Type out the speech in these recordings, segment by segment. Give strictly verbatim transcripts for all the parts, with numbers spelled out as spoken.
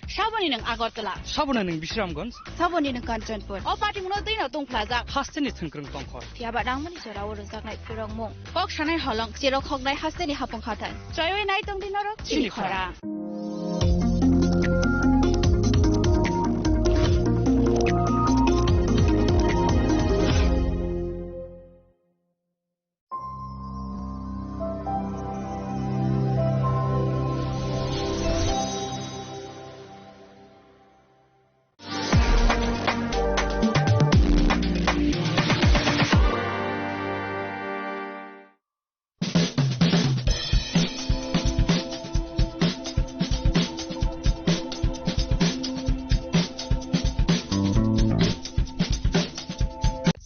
Saboni nwng Agartala. Saboni nwng Bisramganj. Saboni nwng Kanchanpur. O party mungno twi no tongphlajak. Hasteni thwngkwrwng tongkhor. Phiya ba nangmani jora o rwjaknai phwrwngmung. Kok sanai holong, cherok hoknai hasteni hapung hathai. Choiwi nai tong di norok chini chini khorang. Khorang.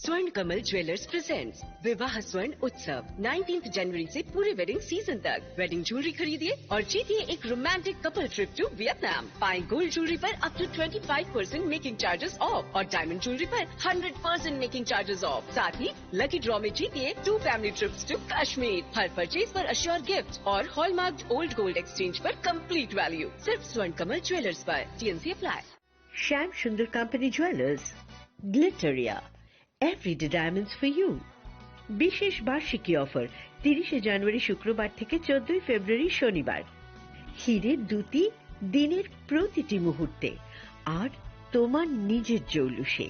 स्वर्ण Kamal jewellers presents विवाह स्वर्ण उत्सव, नाइनटीन्थ जनवरी से पूरे wedding season तक। Wedding jewellery खरीदिए और जीतिए एक romantic couple trip to Vietnam. पाएं गोल्ड ज्वेलरी पर up to twenty five percent making charges off और डायमंड ज्वेलरी पर hundred percent making charges off. साथ ही लकी ड्रॉ में जीतिए two family trips to Kashmir. हर परचेज पर अश्योर गिफ्ट और हॉलमार्क्ड ओल्ड गोल्ड एक्सचेंज पर कंप्लीट वैल्यू। सिर्फ स्वर्ण कमल ज्वेलर्स पर। TNC apply. श्याम सुंदर कंपनी ज्वेलर्स, ग्लिटरिया, এভরিডে ডায়মন্ডস ফর ইউ। বিশেষ বার্ষিকী অফার, তিরিশে জানুয়ারি শুক্রবার থেকে চোদ্দই ফেব্রুয়ারি শনিবার। হীরের দ্যুতি দিনের প্রতিটি মুহূর্তে, আর তোমার নিজের জৌলুসে।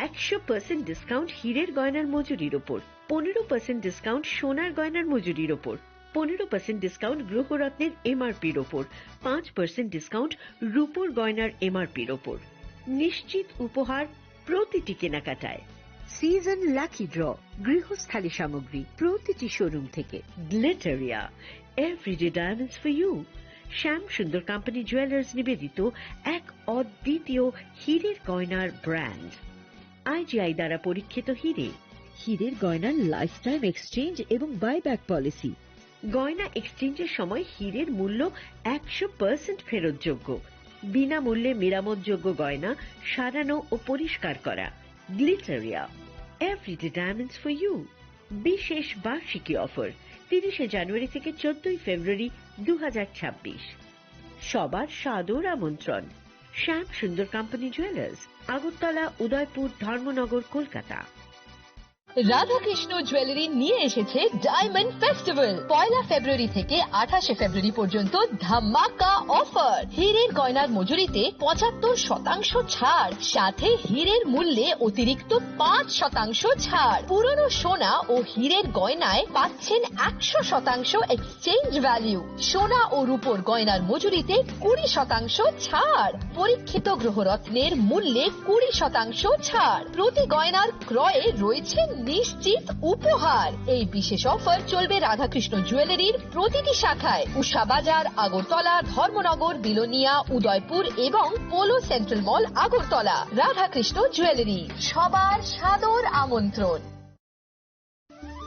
একশো পার্সেন্ট ডিসকাউন্ট হীরের গয়নার মজুরির ওপর, পনেরো পার্সেন্ট ডিসকাউন্ট সোনার গয়নার মজুরির ওপর, পনেরো পার্সেন্ট ডিসকাউন্ট গ্রহরত্নের এমআরপির ওপর, পাঁচ পার্সেন্ট ডিসকাউন্ট রূপোর গয়নার এমআরপির ওপর। নিশ্চিত উপহার প্রতিটি কেনাকাটায়। সিজন লাকি ড্র, গৃহস্থালী সামগ্রী প্রতিটি শোরুম থেকে। Glitteria, everyday diamonds for you. Shyam Sundar company jewellers নিবেদিত এক অদ্বিতীয় হীরের গয়নার ব্র্যান্ড। আইজিআই দ্বারা পরীক্ষিত হীরে। হীরের গয়নার লাইফ টাইম এক্সচেঞ্জ এবং বাইব্যাক পলিসি। গয়না এক্সচেঞ্জের সময় হীরের মূল্য একশো পার্সেন্ট ফেরতযোগ্য। বিনামূল্যে মেরামতযোগ্য গয়না সারানো ও পরিষ্কার করা। Glitteria, everyday diamonds for you. বিশেষ বার্ষিকী অফার, তিরিশে জানুয়ারি থেকে চোদ্দই ফেব্রুয়ারি দু হাজার ছাব্বিশ। সবার সাদর আমন্ত্রণ। শ্যাম সুন্দর কোম্পানি জুয়েলার্স, আগরতলা, উদয়পুর, ধর্মনগর, কলকাতা। রাধাকৃষ্ণ জুয়েলারি নিয়ে এসেছে ডায়মন্ড ফেস্টিভ্যাল। পয়লা ফেব্রুয়ারি থেকে আঠাশে ফেব্রুয়ারি পর্যন্ত ধামাকা অফার। হীরের গয়নার মজুরিতে পঁচাত্তর শতাংশ ছাড়, সাথে হীরের মূল্যে অতিরিক্ত পাঁচ শতাংশ ছাড়। পুরনো সোনা ও হীরের গয়নায় পাচ্ছেন একশো শতাংশ এক্সচেঞ্জ ভ্যালু। সোনা ও রূপোর গয়নার মজুরিতে কুড়ি শতাংশ ছাড়। পরীক্ষিত গ্রহরত্নের মূল্যে কুড়ি শতাংশ ছাড়। প্রতি গয়নার ক্রয়ে রয়েছে নিশ্চিত উপহার। এই বিশেষ অফার চলবে রাধাকৃষ্ণ জুয়েলারির প্রতিটি শাখায়, উষা বাজার, আগরতলা, ধর্মনগর, বিলোনিয়া, উদয়পুর এবং পোলো সেন্ট্রাল মল, আগরতলা। রাধাকৃষ্ণ জুয়েলারি, সবার সাদর আমন্ত্রণ।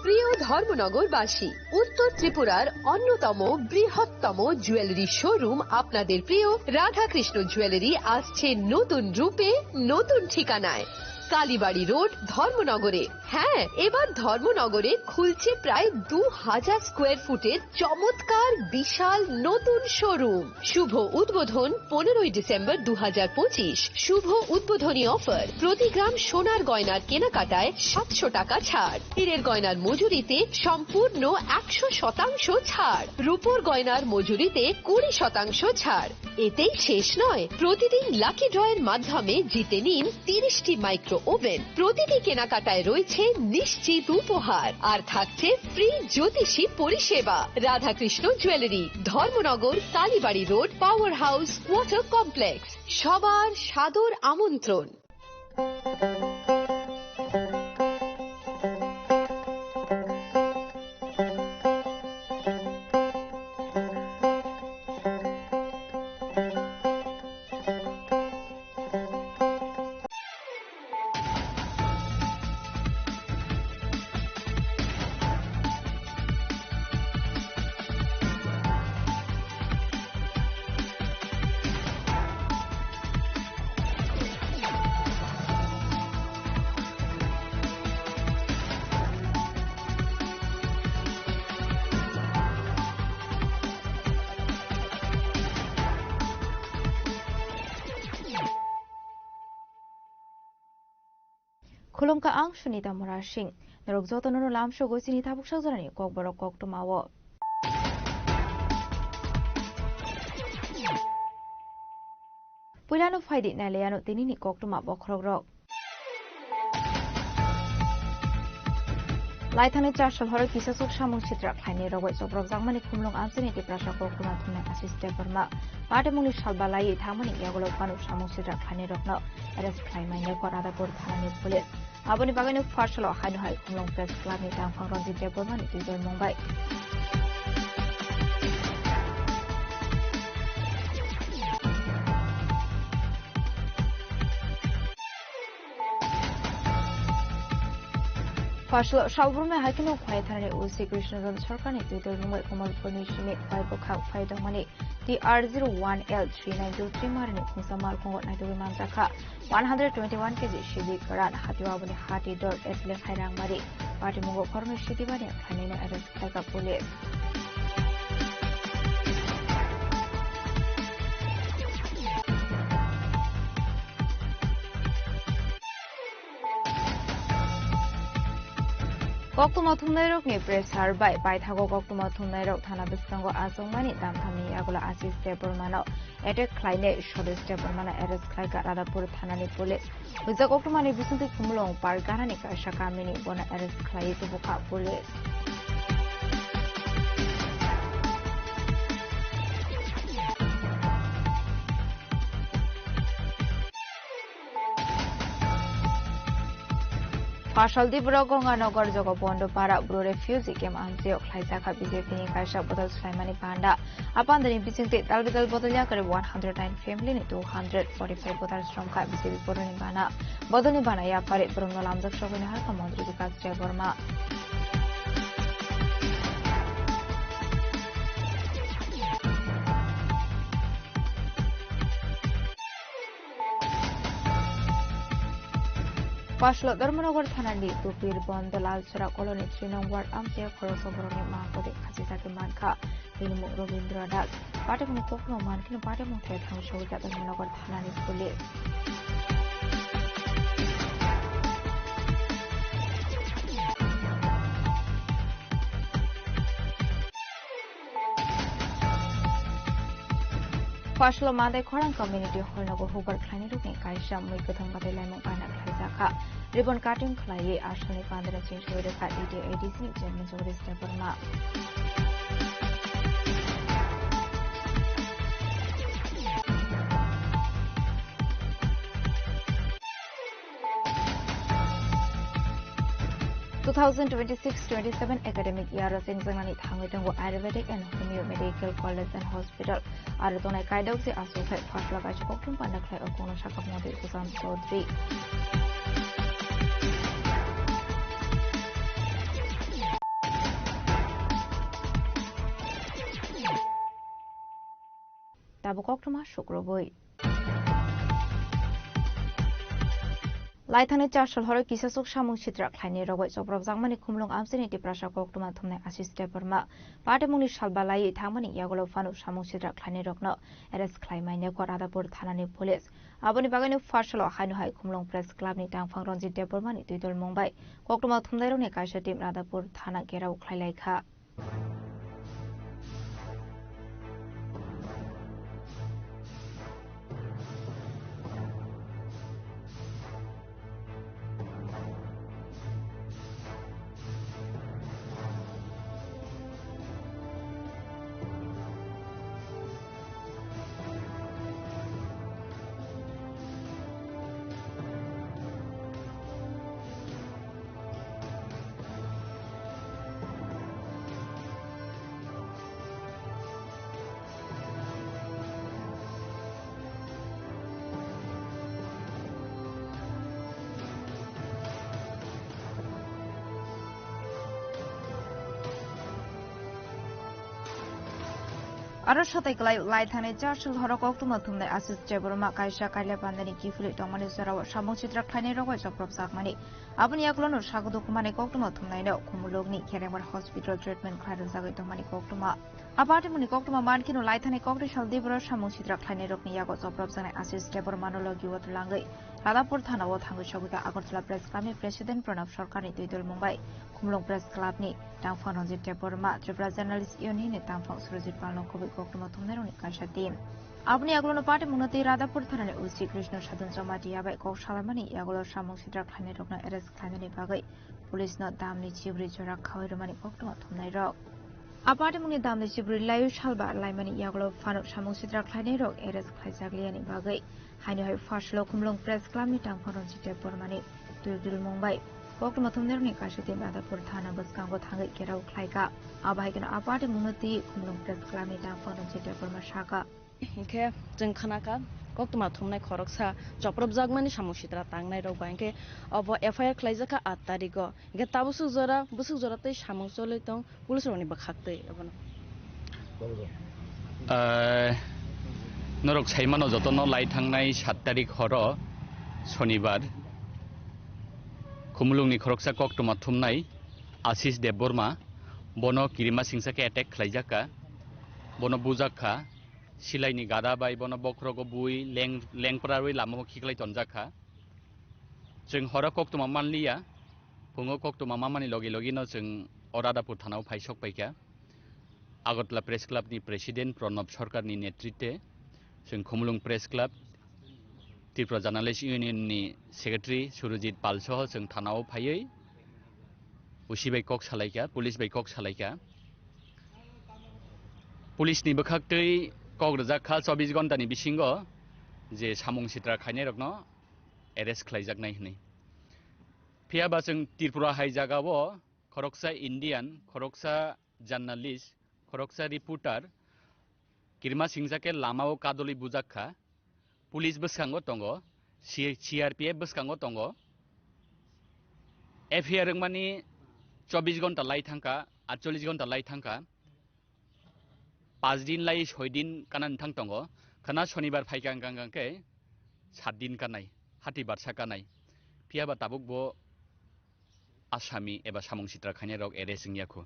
প্রিয় ধর্মনগরবাসী, উত্তর ত্রিপুরার অন্যতম বৃহত্তম জুয়েলারি শোরুম আপনাদের প্রিয় রাধাকৃষ্ণ জুয়েলারি আসছে নতুন রূপে, নতুন ঠিকানায়। কালীবাড়ি রোড, ধর্মনগরে। হ্যাঁ, এবার ধর্মনগরে খুলছে প্রায় দু হাজার স্কোয়ার ফুটের চমৎকার বিশাল নতুন শোরুম। শুভ উদ্বোধন পনেরোই ডিসেম্বর দু হাজার পঁচিশ। শুভ উদ্বোধনী অফার, প্রতি গ্রাম সোনার গয়নার কেনাকাটায় সাতশো টাকা ছাড়। হীরের গয়নার মজুরিতে সম্পূর্ণ একশো শতাংশ ছাড়। রূপোর গয়নার মজুরিতে কুড়ি শতাংশ ছাড়। এতেই শেষ নয়, প্রতিদিন লাকি ড্রয়ের মাধ্যমে জিতে নিন তিরিশটি মাইক্রো ওভেন। প্রতিটি কেনাকাটায় রয়েছে নিশ্চিত উপহার, আর থাকছে ফ্রি জ্যোতিষী পরিষেবা। Radhakrishna jewellery, Dharmanagar, Kalibari road, power house, water complex. সবার সাদর আমন্ত্রণ। Khulumkha ang Sunita Murasing. Norok jotono no lamsogo chini tabuk sakjorani kokborok koktwmao. Puilano phaidi nailaiano tinini koktwma bokhorokrok. Laithani char sal horo kisasuk samung sitra khlainai rogwi chopropjakmani khumlung amchaini Tiprasa koktwma thumnai Ashish Debbarma. Patimungni salba laiwi thangmani yagulo phano samung sitra khlainairokno arrest khlaimainai Radhapur thanani police. Aboni bagwino pharsalo haino hai Khumlung Press Club ni tangphang Ranjit Debbarma ni twijlangmung bai. Pharsalo salbrumnai hai kheno Khwlai thanani O C Krishnajan Sarkar ni twijlangmung bai Kamalpur ni simi Khwlai bwkhak phai tongmani T R zero one L three nine two three marini khungsa malkhungo naitugwi manjakha. One hundred twenty-one K G sidi kwran hatio aboni hati dor etle khai rangmari. Patimungo khoroknwi sidi bani khlainaino arrest khlaikha police. Koktwma thumnairokni pressure bai paithago koktwma thumnairok thana bwskango achukmani damthamni yagulo Ashish Debbarmano attack khlainai Swadesh Debbarmano arrest khlaikha Radhapur thanani police. Hujak koktwmani bisingtwi Khumulwng Parganani kaisa kamini bono arrest khlaiwi tubukha police. Pharsal Dibro Gonganagar Jogobondo Para Bru Refugee Camp amchaio khlaijakha B J P ni kaisa bodol swlaimani panda. A pandani bisingtwi tal bidal bodol yakarwi one hundred nine family ni two hundred forty-five voters romkha B J P boroni bana. Bodolni bana yaphari borokno lamjak sogwini hakha Montri Bikas Debbarma. Pharsalo Dharmanagar thanani Tupir Bondo Lalsora colony three nong ward amchaio khoroksa borokni mangkodi khachijagwi mankha. Bini mung Robindra Das. Patimungni koktwma mankheno patimung thai thangwi sogwijak Dharmanagar thanani police. Pharsalo Mandai Khorang Community Hall nogo hubar khlainai rokni kaisa mui kwthang batai laimung bana khlaijakha. Ribbon cutting khlaiwi asalni pandra chingsowi rwkha D T A D C ni chairman Jagadish Debbarma. Two thousand twenty-six twenty-seven academic year o chengjaknani thangwi tongo Ayurvedic and Homeo Medical College and Hospital. Aro tongnai kaidok se achukthai pharsalo kaisa koktwma panda khlai o kono sakha Montri Sushant Chaudhary. Tabuk koktwma sukrubui. Laithani char sal horo kisasuk samung sitra khlainai rogwi chopropjakmani Khumulwng amchaini Tiprasa koktwma thumnai Ashish Debbarma. Patimungni salba laiwi thangmani yagulo phano samung sitra khlainairokno arrest khlaimainai Radhapur thanani police. Aboni bagwino pharsalo haino hai Khumulwng Press Club ni tangphang Ranjit Debbarma ni twijlangmung bai koktwma thumnairokni kaisa team Radhapur thana gherao khlailaikha. Aro satai kwlai lai thani char sal horo koktwma thumnai Ashish Debbarma kaisa kaila pandani kiphilwi tongmani jorao samung sitra khlainai rogwi chopropjakmani. Aboni yagulono sago dukhumani koktwma thumnaino Khumulwngni Kherengbar Hospital treatment khlai rwjagwi tongmani koktwma. A patimungni koktwma mankheno laithani kokri sal diboro samung sitra khlainairokni yago chopropjaknai Ashish Debbarmano logi o twlangwi Radhapur thana o thangwi sogwi kha Agartala Press Club ni President Pranab Sarkar ni twi dulmung bai Khumulwng Press Club ni tangphang Ranjit Debbarma, Tripura Journalist Union ni tangphang Surajit Pal no kubui koktwma thumnai rok ni kaisa team. Aboni yagulo no party mungno twi Radhapur thana ni O C Krishna Sadhan Jamatia bai kok salaimani yagulo samung sitra khlainai rok no arrest khlainani bagwi police no dam ni chibri jora khawai rwmani koktwma thumnai rok. A party mungni dam ni chibri layu salba laimani yagulo phano samung sitra khlainai rok arrest khlaijak liyani bagwi haino hai first lo Khumulwng Press Club ni tangphang Ranjit Debbarma ni twi dulmung bai koktwma thumnai rok ni kaisa team Radhapur thana bwskango thangwi gherao khlaikha. Abo hai kheno a party mungno twi Khumulwng Press Club ni tangphang Ranjit Debbarma sakha. Hinkhe chwng khnakha koktwma thumnai khoroksa chopropjakmani samung sitra tangnai rok bai hinkhe obo F I R khlaijakha aat tarigo. Hinkhe tabuk swk jora, bwswk jora tei samung choli tong police rokni bwkhaktwi obono. Eh, norok saimano jotono lai thangnai saat tarik horo Sonibar Khumulwngni khoroksa koktwma thumnai Ashish Debbarma, bono kirima singsa khe attack khlaijakha, bono bujakha, silaini gada bai bono bokhorogo bui leng, lengprarwi lamao khiklai tonjakha. Chwng horo koktwma manliya, phungo koktwma mamani logi logino chwng o Radhapur thanao phai sok paikha. Agartala Press Club ni President Pranab Sarkar ni netritwe chwng Khumulwng Press Club, Tripura Journalist Union ni Secretary Surajit Pal soho chwng thanao phaiwi O C bai kok salaikha, police bai kok salaikha. Police ni bwkhaktwi kok rwjak kha chobbish ghonta ni bisingo je samung sitra khainai rokno arrest khlaijaknai hwnwi. Phiya ba chwng Tripura hai jagao khoroksa Indian, khoroksa journalist, khoroksa reporter kirima singsa khe lamao kadolwi bujak kha. Police bwskango tongo, C-, C R P F bwskango tongo. F I R wngmani chobbish ghonta lai thangkha, aatcholish ghonta lai thangkha. Paanch din lai soi din kanani thang tongo. Khana Sonibar phaikha hwnkha hwnkha khe saat din kanai, hati barsa kanai. Phiya ba tabuk bo asami eba samung sitra khainai rok arrest wngya khu.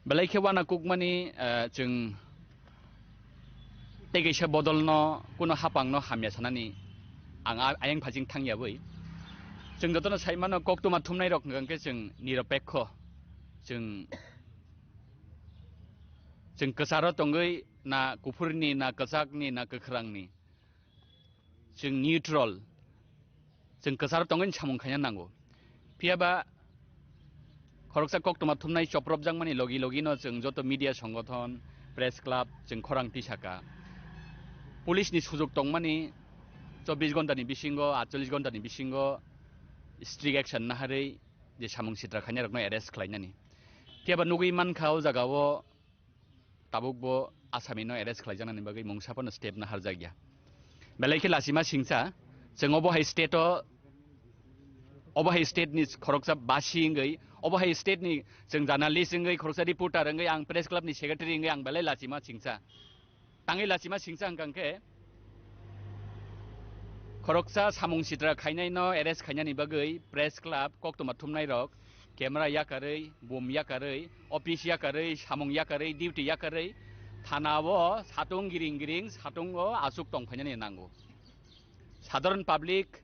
Belai khe wana kukmani, eh, chwng tei kaisa bodolno kuno hapangno hamya sanani ang a-, ayang phajing thangya bwi. Chwng jotono sai mano koktwma thumnai rok hwnkha khe chwng niropekho. Chwng, chwng kwcharo tongwi na kuphurni na kwchakni na kwkhrangni. Chwng neutral, chwng kwcharo tongwi samung khaina nango. Phiya ba khoroksa koktwma thumnai chopropjakmani logi logino chwng joto media songothon, press club chwng khorang tisaka. Police ni sujuk tongmani chobbish ghonta ni bisingo, aatcholish ghonta ni bisingo strict action naharwi je samung sitra khainai rokno arrest khlainani. Phiya ba nugwi mankha o jagao tabuk bo asami no arrest khlaijaknani bagwi mungsa phano step naharjakya. Belai khe lachima singsa, chwng obo hai state o, obo hai state ni khoroksa basi wngwi, obo hai state ni chwng journalist wngwi, khoroksa reporter wngwi, ang press club ni secretary wngwi ang belai lachima singsa. Tangwi lachima singsa hwnkha khe, khoroksa samung sitra khainai no arrest khainani bagwi press club koktwma thumnai rok camera yakarwi, bum yakarwi, office yakarwi, samung yakarwi, duty yakarwi, thana o satung giring giring satung o aswk tong phainani nango. Sadharan public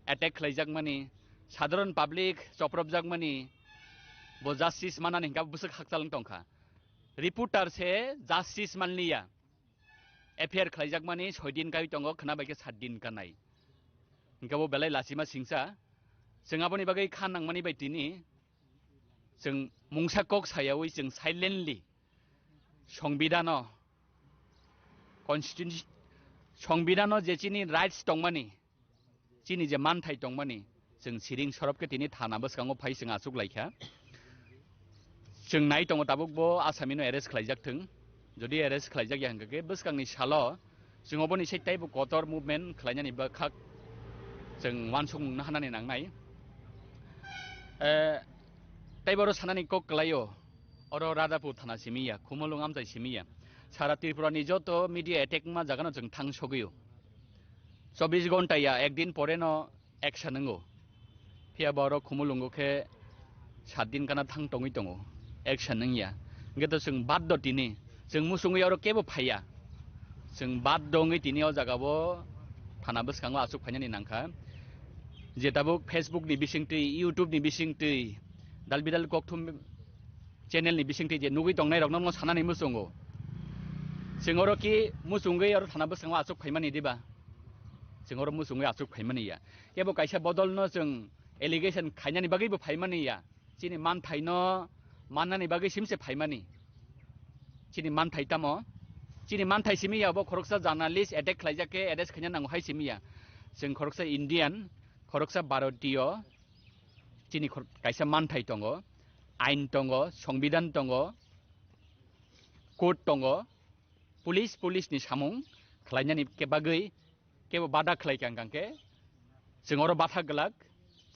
attack khlaijakmani, sadharan public chopropjakmani, bo justice manani hwnkha bwswk hakchal wng tongkha. Reporter se justice manliya. F I R khlaijakmani soi din kai tongo, khwna bai khe saat din kanai. Hwnkhe bo belai lachima singsa. Chwng aboni bagwi kha nangmani bai tini chwng mungsa kok sayaui chwng silently Songbidano, constitution, Songbidano je chini rights tongmani, chini je manthai tongmani, chwng siring sorop khe tini thana bwskango phai chwng achuk laikha. Chwng nai tongo tabuk bo asamino arrest khlaijak thwng. Jodi arrest khlaijak ya hwnkha khe bwskangni salo chwng oboni sai taibo kotor movement khlainani bwkhak chwng uansukmung no hanani nangnai. Eh, taibo oro sanani kok kwlaio, oro Radhapur thana simi ya, Khumulwng amchai simi ya. Sara Tripura ni joto media attack wngma jaga no chwng thang sogwio. Chobbish ghonta ya, ekdin pore no action wngo. Phiya ba oro Khumulwngo khe saat din kana thang tongwi tongo, action wngya. Hwnkhe to chwng baddo tini, chwng muchungwi oro kebo phaiya. Chwng baddo wngwi tini o jaga o thana bwskango achuk phainani nangkha. Je tabuk Facebook ni bisingtwi, YouTube ni bisingtwi, dal bidal kokthum channel ni bisingtwi je nugwi tongnai rokno no sanani muchungo. Chwng oro ki muchungwi oro thana bwskango achuk phaimani diba? Chwng oro muchungwi achuk phaimani ya. Kebo kaisa bodol no chwng allegation khainani bagwi bo phaimani ya. Chini manthai no mannani bagwi simse phaimani. Chini manthai tamo? Chini manthai simi ya bo khoroksa journalist attack khlaijak khe arrest khaina nango hai simi ya. Chwng khoroksa Indian, khoroksa Bharatiyo, chini khor-, kaisa manthai tongo, ain tongo, songbidan tongo, court tongo, police, police ni samung khlainani ke bagwi kebo bada khlai kang kang khe, chwng oro batha glak,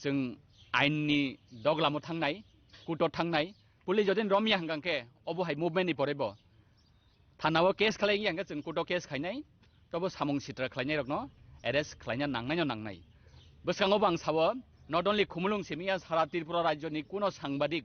chwng ain ni doglamo thangnai, court o thangnai, police jodin romya hwnkang khe, obo hai movement ni pore bo thana o case khlai ya hwnkhe chwng court o case khainai, tobo samung sitra khlainai rokno arrest khlaina nangnai no nangnai. Bwskango bo ang sao, not only Khumulwng simi ya, sara Tripura rajyo ni kuno sangbadik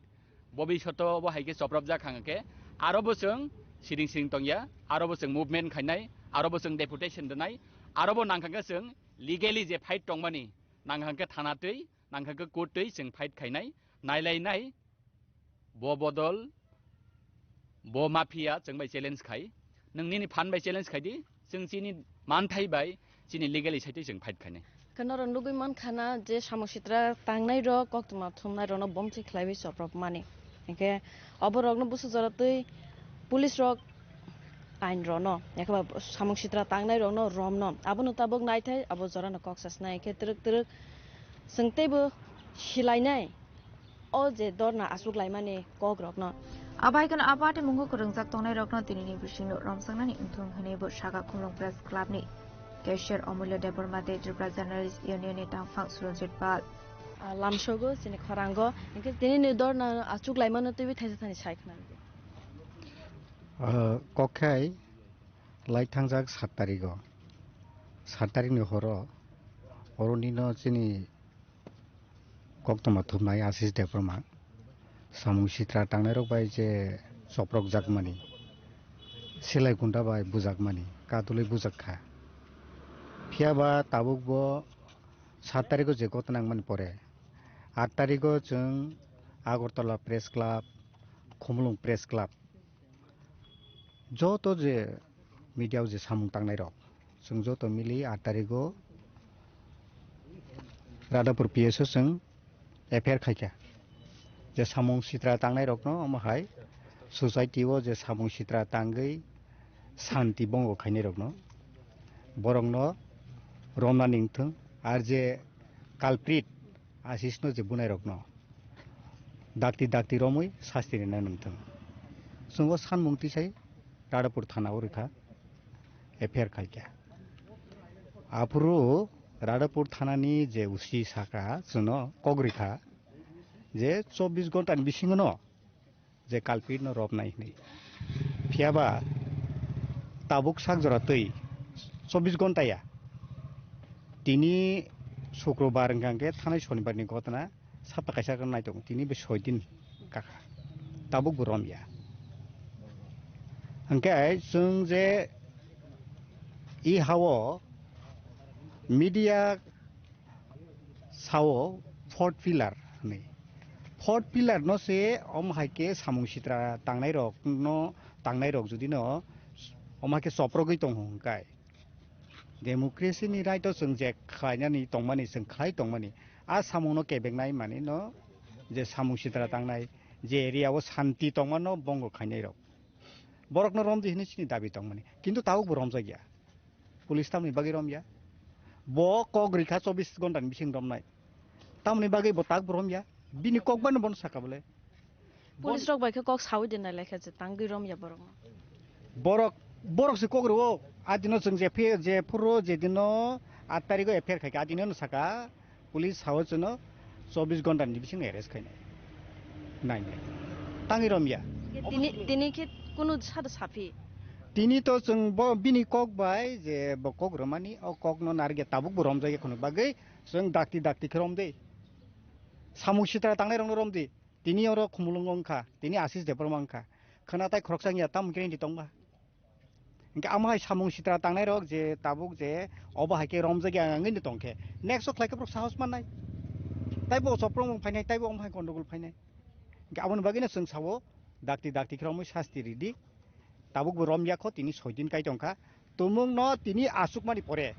bobishoto bo hai khe chopropjak hang khe, aro bo chwng siring siring tong ya, aro bo chwng movement khainai, aro bo chwng deputation rwnai, aro bo nang kha khe chwng legally je fight tongmani, nang kha khe thana twi, nang kha khe court twi chwng fight khainai, nailai nai, bo bodol, bo mafia chwng bai challenge khai, nwng nini phan bai challenge khai di, chwng chini manthai bai, chini legally side twi chwng fight khainai. Khe norok nugwi mankha na je samung sitra tangnai rok, koktwma thumnai rokno bomthwi khlaiwi chopropmani. Hinkhe oborokno busu jora twi police rok ain rono, ekhe ba samung sitra tangnai rokno romno. Abono tabuk naithai, abo jorano kok sasnai. Hinkhe twrwk twrwk chwng teibo silainai. O je dorna achuk laimani kok rokno. Abai kheno a party mungo kwrwngjak tongnai rokno tinini bisingo romsaknani wngthung hwnwi bo saka Khumulwng Press Club ni cashier Omulya Debbarma tei Tripura Journalist Union ni tangphang Suranjit Pal. Ah, lamsogo chini khorango, hinkhe tinini dorna achuk laimano twiwi thaisa thani sai khna. Ah, kok khai lai thangjak sat tarigo, sat tarikni horo, oroni no chini koktwma thumnai Ashish Debbarma samung sitra tangnairok bai je chopropjakmani, selai gunda bai bujakmani, kadulwi bujakkha. Phiyaba tabukbo sat tarigo je gotna wngmani pore, at tarigo chwng Agartala Press Club, Khumulwng Press Club, joto je media o je samung tangnai rok, chwng joto mili at tarigo Radhapur P S o chwng F I R khaikha. Je samung sitra tangnai rokno omo hai society o je samung sitra tangwi santi bongo khainai rokno, borokno romnani wngthwng, ar je culprit Ashish no je bunai rokno dakti dakti romwi sasti rina nangthwng. Chwng o sanmung tisai Radhapur thana o rwkha, F I R khaikha. Aphuru Radhapur thanani je O C saka chwngno kok rwkha je chobbish ghonta ni bisingo no je culprit no romnai hwnwi. Phiyaba tabuk sak jora twi chobbish ghonta ya. Tini Sukrobar hwnkha hwnkhe thanai Sonibar ni ghotona, sapta kaisa khe naitok tini bo soi din kakha. Tabuk bo romya. Hwnkhe chwng je i hao media sao fourth pillar hwnwi. Fourth pillar no se omo hai khe samung sitra tangnai rok no, tangnai rok jodi no omo hai khe choprogwi tong hwnkhe, democracy ni right o chwng je khlainani tongmani, chwng khlai tongmani, a samung no kebeknai mani no je samung sitra tangnai, je area o santi tongma no bongo khainai rok, borok no romdi hwnwi chini dabi tongmani, kintu tabuk bo romjakya. Police tamni bagwi romya? Bo kok rikha chobbish ghonta ni bising romnai. Tamni bagwi bo tak bo romya? Bini kok bano bono saka bole. Police rok bai khe kok sawi de nai lai kha je tangwi romya borok no. Borok, borok se kok rwo. A dino chwng je phe, je phuru je dino at tarikh o F I R khai kha, a dino no saka. Police sao chwngno chobbish ghonta ni bising arrest khainai. Nainai. Tangwi romya. Tini, tini khe kunu sada saphi. Tini to chwng bo bini kok bai je bo kok romani, o kok no narikya tabuk bo romjakya khunu bagwi chwng dakti dakti khe romdi. Samung sitra tangnai rokno romdi. Tini oro Khumulwng wngkha, tini Ashish Debbarma wngkha. Khwnathai khoroksa wngya, tamo khe hindi tongba. Hingke amo hai samung sitra tangnai rok je tabuk je obo hai khe romjak ya wngwi tong khe, next o khlai khe borok sahos mannai. Taibo soprong phainai, taibo omo hai gondogol phainai. Hingke aboni bagwino chwng sao, dakti dakti khe romwi sasti ridi. Tabuk bo romya kho, tini soi din kai tong kha. Tumung no tini asuk mani pore,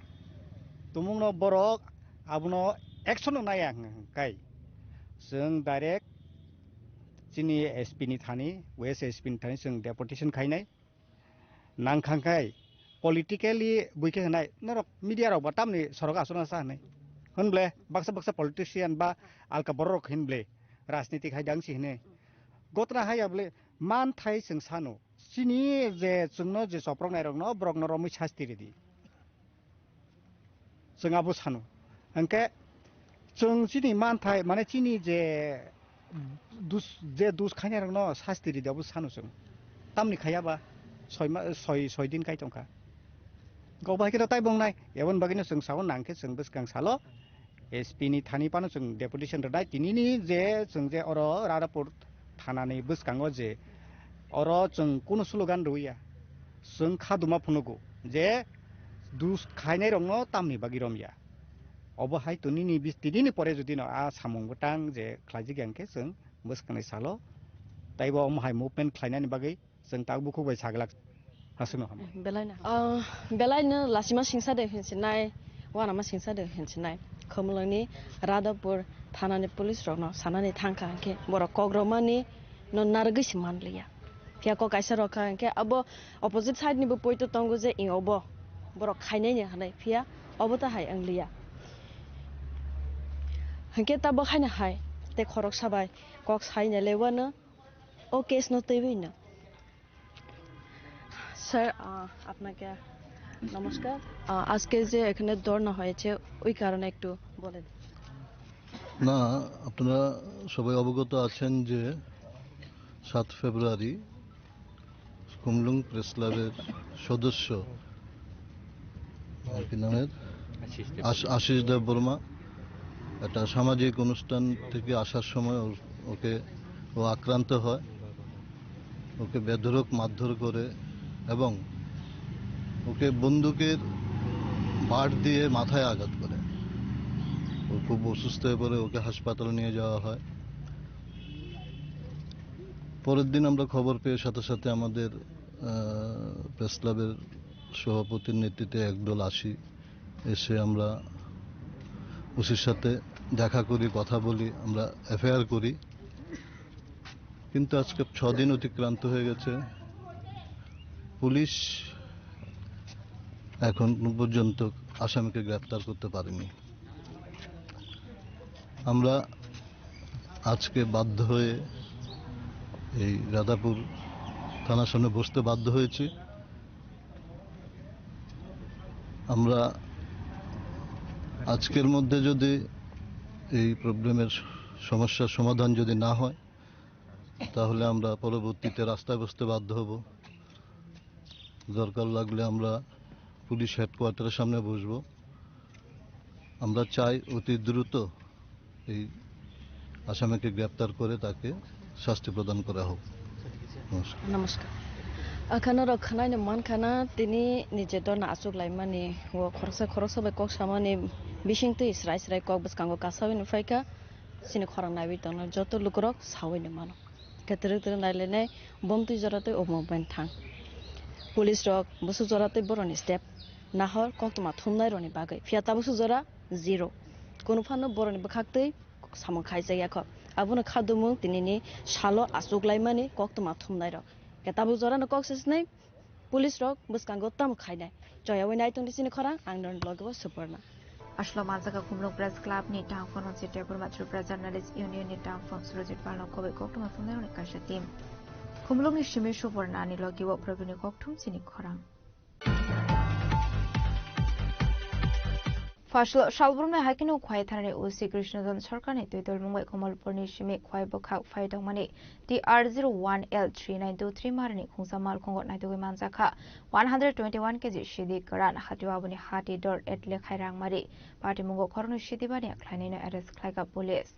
tumung no borok abono action no naya hwng kai. Chwng direct chini S P ni thani, West S P ni thani chwng deputation khainai. Nang khang khai politically bui khe hwnai, norok media rok ba tamni sorok aswk na sa hwnai. Hwn ble baksa baksa politician ba alka borok rok hin ble rajniti khai dang si hwnwi. Gotna hai ya ble man thai chwng sano. Chini je chwngno je soprok nai rokno borokno romwi sasti ridi. Chwng abo sano. Hwnkhe chwng chini manthai, mane chini je dus, je dus khainai rokno sasti ridi abo sano chwng. Tamni khaiya ba soi ma, soi, soi din kai tongkha. Kok bai khe to tai bong nai. Ebon bagwino chwng sao nang khe chwng bwskang salo S P ni thani phano chwng deputation rwnai. Tinini je chwng je oro Radhapur thanani bwskango je oro chwng kunu slogan rwya. Chwng kha duma phunugo je dus khainai rokno tamni bagwi romya. Obo hai tinini bis-, tinini pore jodi no a samung bwtang je khlaijak ya hwnkhe chwng bwskangni salo taibo omo hai movement khlainani bagwi chwng tak bukhuk bai saglak. Aswkno hambai. Belai no. Ah, belai no lasima singsa de hinsinai, wanama singsa de hinsinai. Khumulwngni Radhapur thanani police rokno sanani thangkha hwnkhe borok kok romani no narwgwi se manliya. Phiya kok kaisa rokha hwnkhe abo opposite side ni bo poito tongo je ing obo borok khainai ni hwnwi, phiya obo ta hai wngliya. Hwnkhe tabok haino hai tei khoroksa bai kok saina lewano o case no twiwi no. Sir, আহ, আপনাকে নমস্কার। আহ, আজকে যে এখানে ধর্ণা হয়েছে, ওই কারণে একটু বলেন। না, আপনারা সবাই অবগত আছেন যে সাত ফেব্রুয়ারি খুমলুং প্রেস ক্লাবের সদস্য, আহ, কি নামের? আশিস দেব। আশ-, আশিস দেববর্মা একটা সামাজিক অনুষ্ঠান থেকে আসার সময় ওর, ওকে, ও আক্রান্ত হয়। ওকে বেধড়ক মারধর করে এবং ওকে বন্দুকের বাট দিয়ে মাথায় আঘাত করে। ও খুব অসুস্থ হয়ে পড়ে, ওকে হাসপাতালে নিয়ে যাওয়া হয়। পরের দিন আমরা খবর পেয়ে সাথে সাথে আমাদের, আহ, প্রেস ক্লাবের সভাপতির নেতৃত্বে একদল আসি, এসে আমরা ওসির সাথে দেখা করি, কথা বলি, আমরা এফআইআর করি। কিন্তু আজকে ছ দিন অতিক্রান্ত হয়ে গেছে, পুলিশ এখন পর্যন্ত আসামিকে গ্রেপ্তার করতে পারেনি। আমরা আজকে বাধ্য হয়ে এই রাধাপুর থানার সামনে বসতে বাধ্য হয়েছি। আমরা আজকের মধ্যে যদি এই প্রবলেমের সমস্যার সমাধান যদি না হয়, তাহলে আমরা পরবর্তীতে রাস্তায় বসতে বাধ্য হব। দরকার লাগলে আমরা পুলিশ হেডকোয়ার্টারের সামনে বসবো। আমরা চাই অতি দ্রুত এই আসামিকে গ্রেপ্তার করে তাকে শাস্তি প্রদান করা হোক। নমস্কার। নমস্কার। Akhano rok khwnaino mankha na tini ni je dorna achuk laimani o khoroksa khoroksa bai kok samani bising twi srai srai kok bwskango kasawi no phaikha. Chini khorang naiwi tongna joto lukurok sawi no mano. Khe twrwk twrwk nailainai, bomtwi joratwi omo bai thang. Police rok bwswk joratwi boroni step nahor koktwma thumnai rokni bagwi. Phiya tabuk swk jora zero. Kunu phano boroni bwkhaktwi samung khaijak yakho. Abono khadumung tinini salo achuk laimani koktwma thumnai rok. Khe tabuk jorano kok se swnai. Police rok bwskango tamo khainai. Choyawi nai tongdi chini khorang, ang norok logi bo Suporna. Aslo manjaka Khumlung Press Club ni tangphon Chitya Burma Tripura Journalist Union ni tangphon Surajit Pal no khoboi koktwma thumnai rokni kaisa team. Khumlung ni simi Suporna ni logi bo Pravin ni kokthum chini khorang. Phaslo salbrumni hai kheno Khwai thanani O C Krishnajan Sarkarni twi tolmung bai Kamalpurni simi Khwai bwkhak phai tongmani T R zero one L three nine two three marini khungsa malkhungo naitugwi manjakha one hundred twenty one K G sidi kwran hatio aboni hati dor et lekhai rangmari patimungo khoroknwi sidibani khlainaino arrest khlaikha police.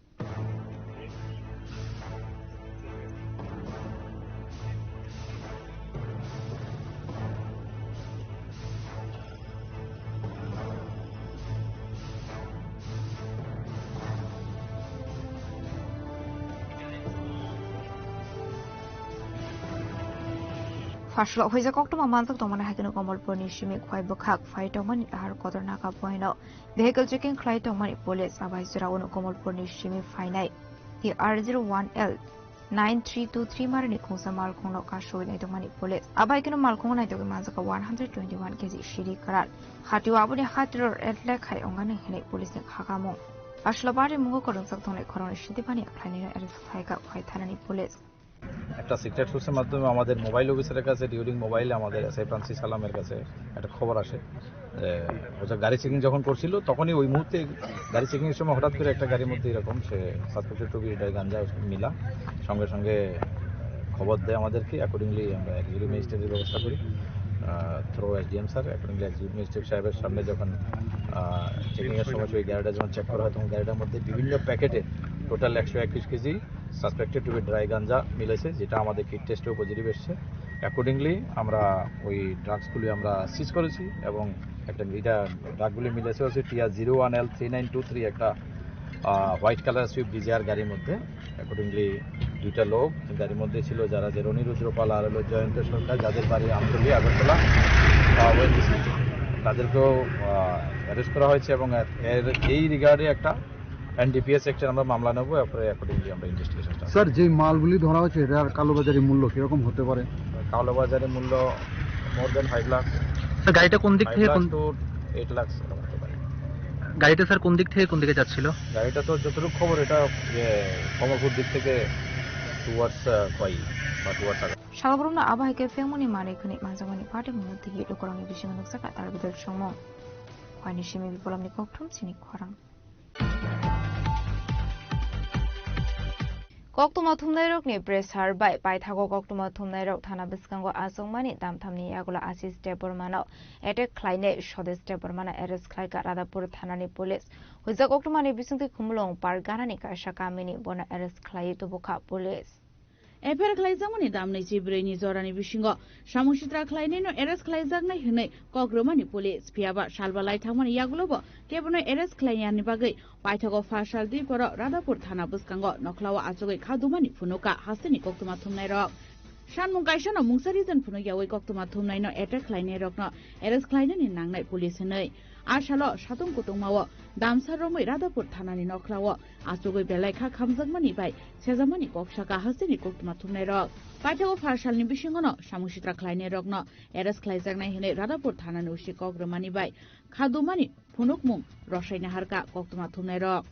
Phaslo huijak koktwma manjak tongmani hai kheno Komolpurni simi khwai bwkhak phai tongmani ahar kotor naga buino vehicle checking khlai tongmani police. Abai jora uno Komolpurni simi phainai T R zero one L nine three two three marini khungsa malkhungno kasui naitokmani police. Abai kheno malkhungo naitokwi manjak one hundred twenty-one K G siri kwran. Hatio aboni hatiro atlek khai ongani hinwi police ni khakamung. Phaslo bari mungo kwrwngjak tongnai khoroknwi sitibani khlainino arrest khlaikha khwai thanani police. একটা সিক্রেট সোর্সের মাধ্যমে আমাদের মোবাইল অফিসারের কাছে, during mobile আমাদের SI Francis আলমের কাছে একটা খবর আসে যে হচ্ছে গাড়ি চেকিং যখন করছিল, তখনই ওই মুহূর্তে গাড়ি চেকিং এর সময় হঠাৎ করে একটা গাড়ির মধ্যে এরকম সে সাসপেক্টেড টু বি গাঞ্জা মিলা। সঙ্গে সঙ্গে খবর দেয় আমাদেরকে, অ্যাকর্ডিংলি আমরা এক্সিকিউটিভ ম্যাজিস্ট্রেটের ব্যবস্থা করি through SDM sir. Accordingly executive magistrate সাহেবের সামনে যখন চেকিং এর সময় ওই গাড়িটা যখন চেক করা হয়, তখন গাড়িটার মধ্যে বিভিন্ন প্যাকেটে টোটাল একশো একুশ KG suspected to be dry ganja মিলেছে, যেটা আমাদের কিট টেস্টেও পজিটিভ এসছে। অ্যাকর্ডিংলি আমরা ওই ড্রাগসগুলি আমরা সিজ করেছি এবং একটা, এটা ড্রাগগুলি মিলেছে হচ্ছে TR zero one L three nine two three, একটা হোয়াইট কালার সুইফট ডিজায়ার গাড়ির মধ্যে। অ্যাকর্ডিংলি দুইটা লোক গাড়ির মধ্যে ছিল, যারা যে রনি রুদ্রপাল আর হলো জয়ন্ত সরকার, যাদের বাড়ি আমতলী, আগরতলা, ওএনজিসি। তাদেরকেও অ্যারেস্ট করা হয়েছে এবং এর, এই রিগার্ডে একটা এনডিপিএস অ্যাক্টে আমরা মামলা নেবো, এরপরে অ্যাকর্ডিংলি আমরা ইনভেস্টিগেশন স্টার্ট। স্যার, যে মালগুলি ধরা হয়েছে, এটার কালোবাজারি মূল্য কিরকম হতে পারে? কালোবাজারি মূল্য মোর দেন ফাইভ লাখ। স্যার, গাড়িটা কোন দিক ফাইভ থেকে লাখ কোন টু এইট লাখ এরকম হতে পারে। গাড়িটা স্যার কোন দিক থেকে কোন দিকে যাচ্ছিল? গাড়িটা তো যতটুকু খবর, এটা, ইয়ে, কমলপুর দিক থেকে টুয়ার্ডস, আহ, খোয়াই বা towards agar. Salborokno abo hai khe phengmani manwi khwnwi manjakmani party mungno twiwi lukurokni bisingo nukjakha tar bidal chwngmung. Khwaini simi Bipolomni kokthum chini khorang. Koktwma thumnairokni pressure bai paithago koktwma thumnairok thana bwskango achukmani damthamni yagulo Ashish Debbarmano attack khlainai Swadesh Debbarmano arrest khlaikha Radhapur thanani police. Huijak koktwmani bisingtwi Khumulwng Parganani kaisa kamini bono arrest khlaiwi tubukha police. F I R khlaijakmani damnwi chibrwini jorani bisingo samung sitra khlainaino arrest khlaijaknai hwnwi kok rwmani police. Phiyaba salba lai thangmani yagulobo kebono arrest khlainani bagwi paithago pharsal diporo Radhapur thana bwskango nokhlao achugwi khadumani phunukha hasteni koktwma thumnairok. Sanmung kaisano mungsa reason phunukyawi koktwma thumnaino attack khlainairokno arrest khlainani nangnai police hwnwi. A salo satung kutungmao damsa romwi Radhapur thanani nokhlao achugwi belai kha khamjakmani bai sejakmani kok saka hasteni koktwma thumnairok. Paithago pharsalni bisingono samung sitra khlainairokno arrest khlaijaknai hwnwi Radhapur thanani O C kok rwmani bai khadumani phunukmung rwsai naharkha koktwma thumnairok.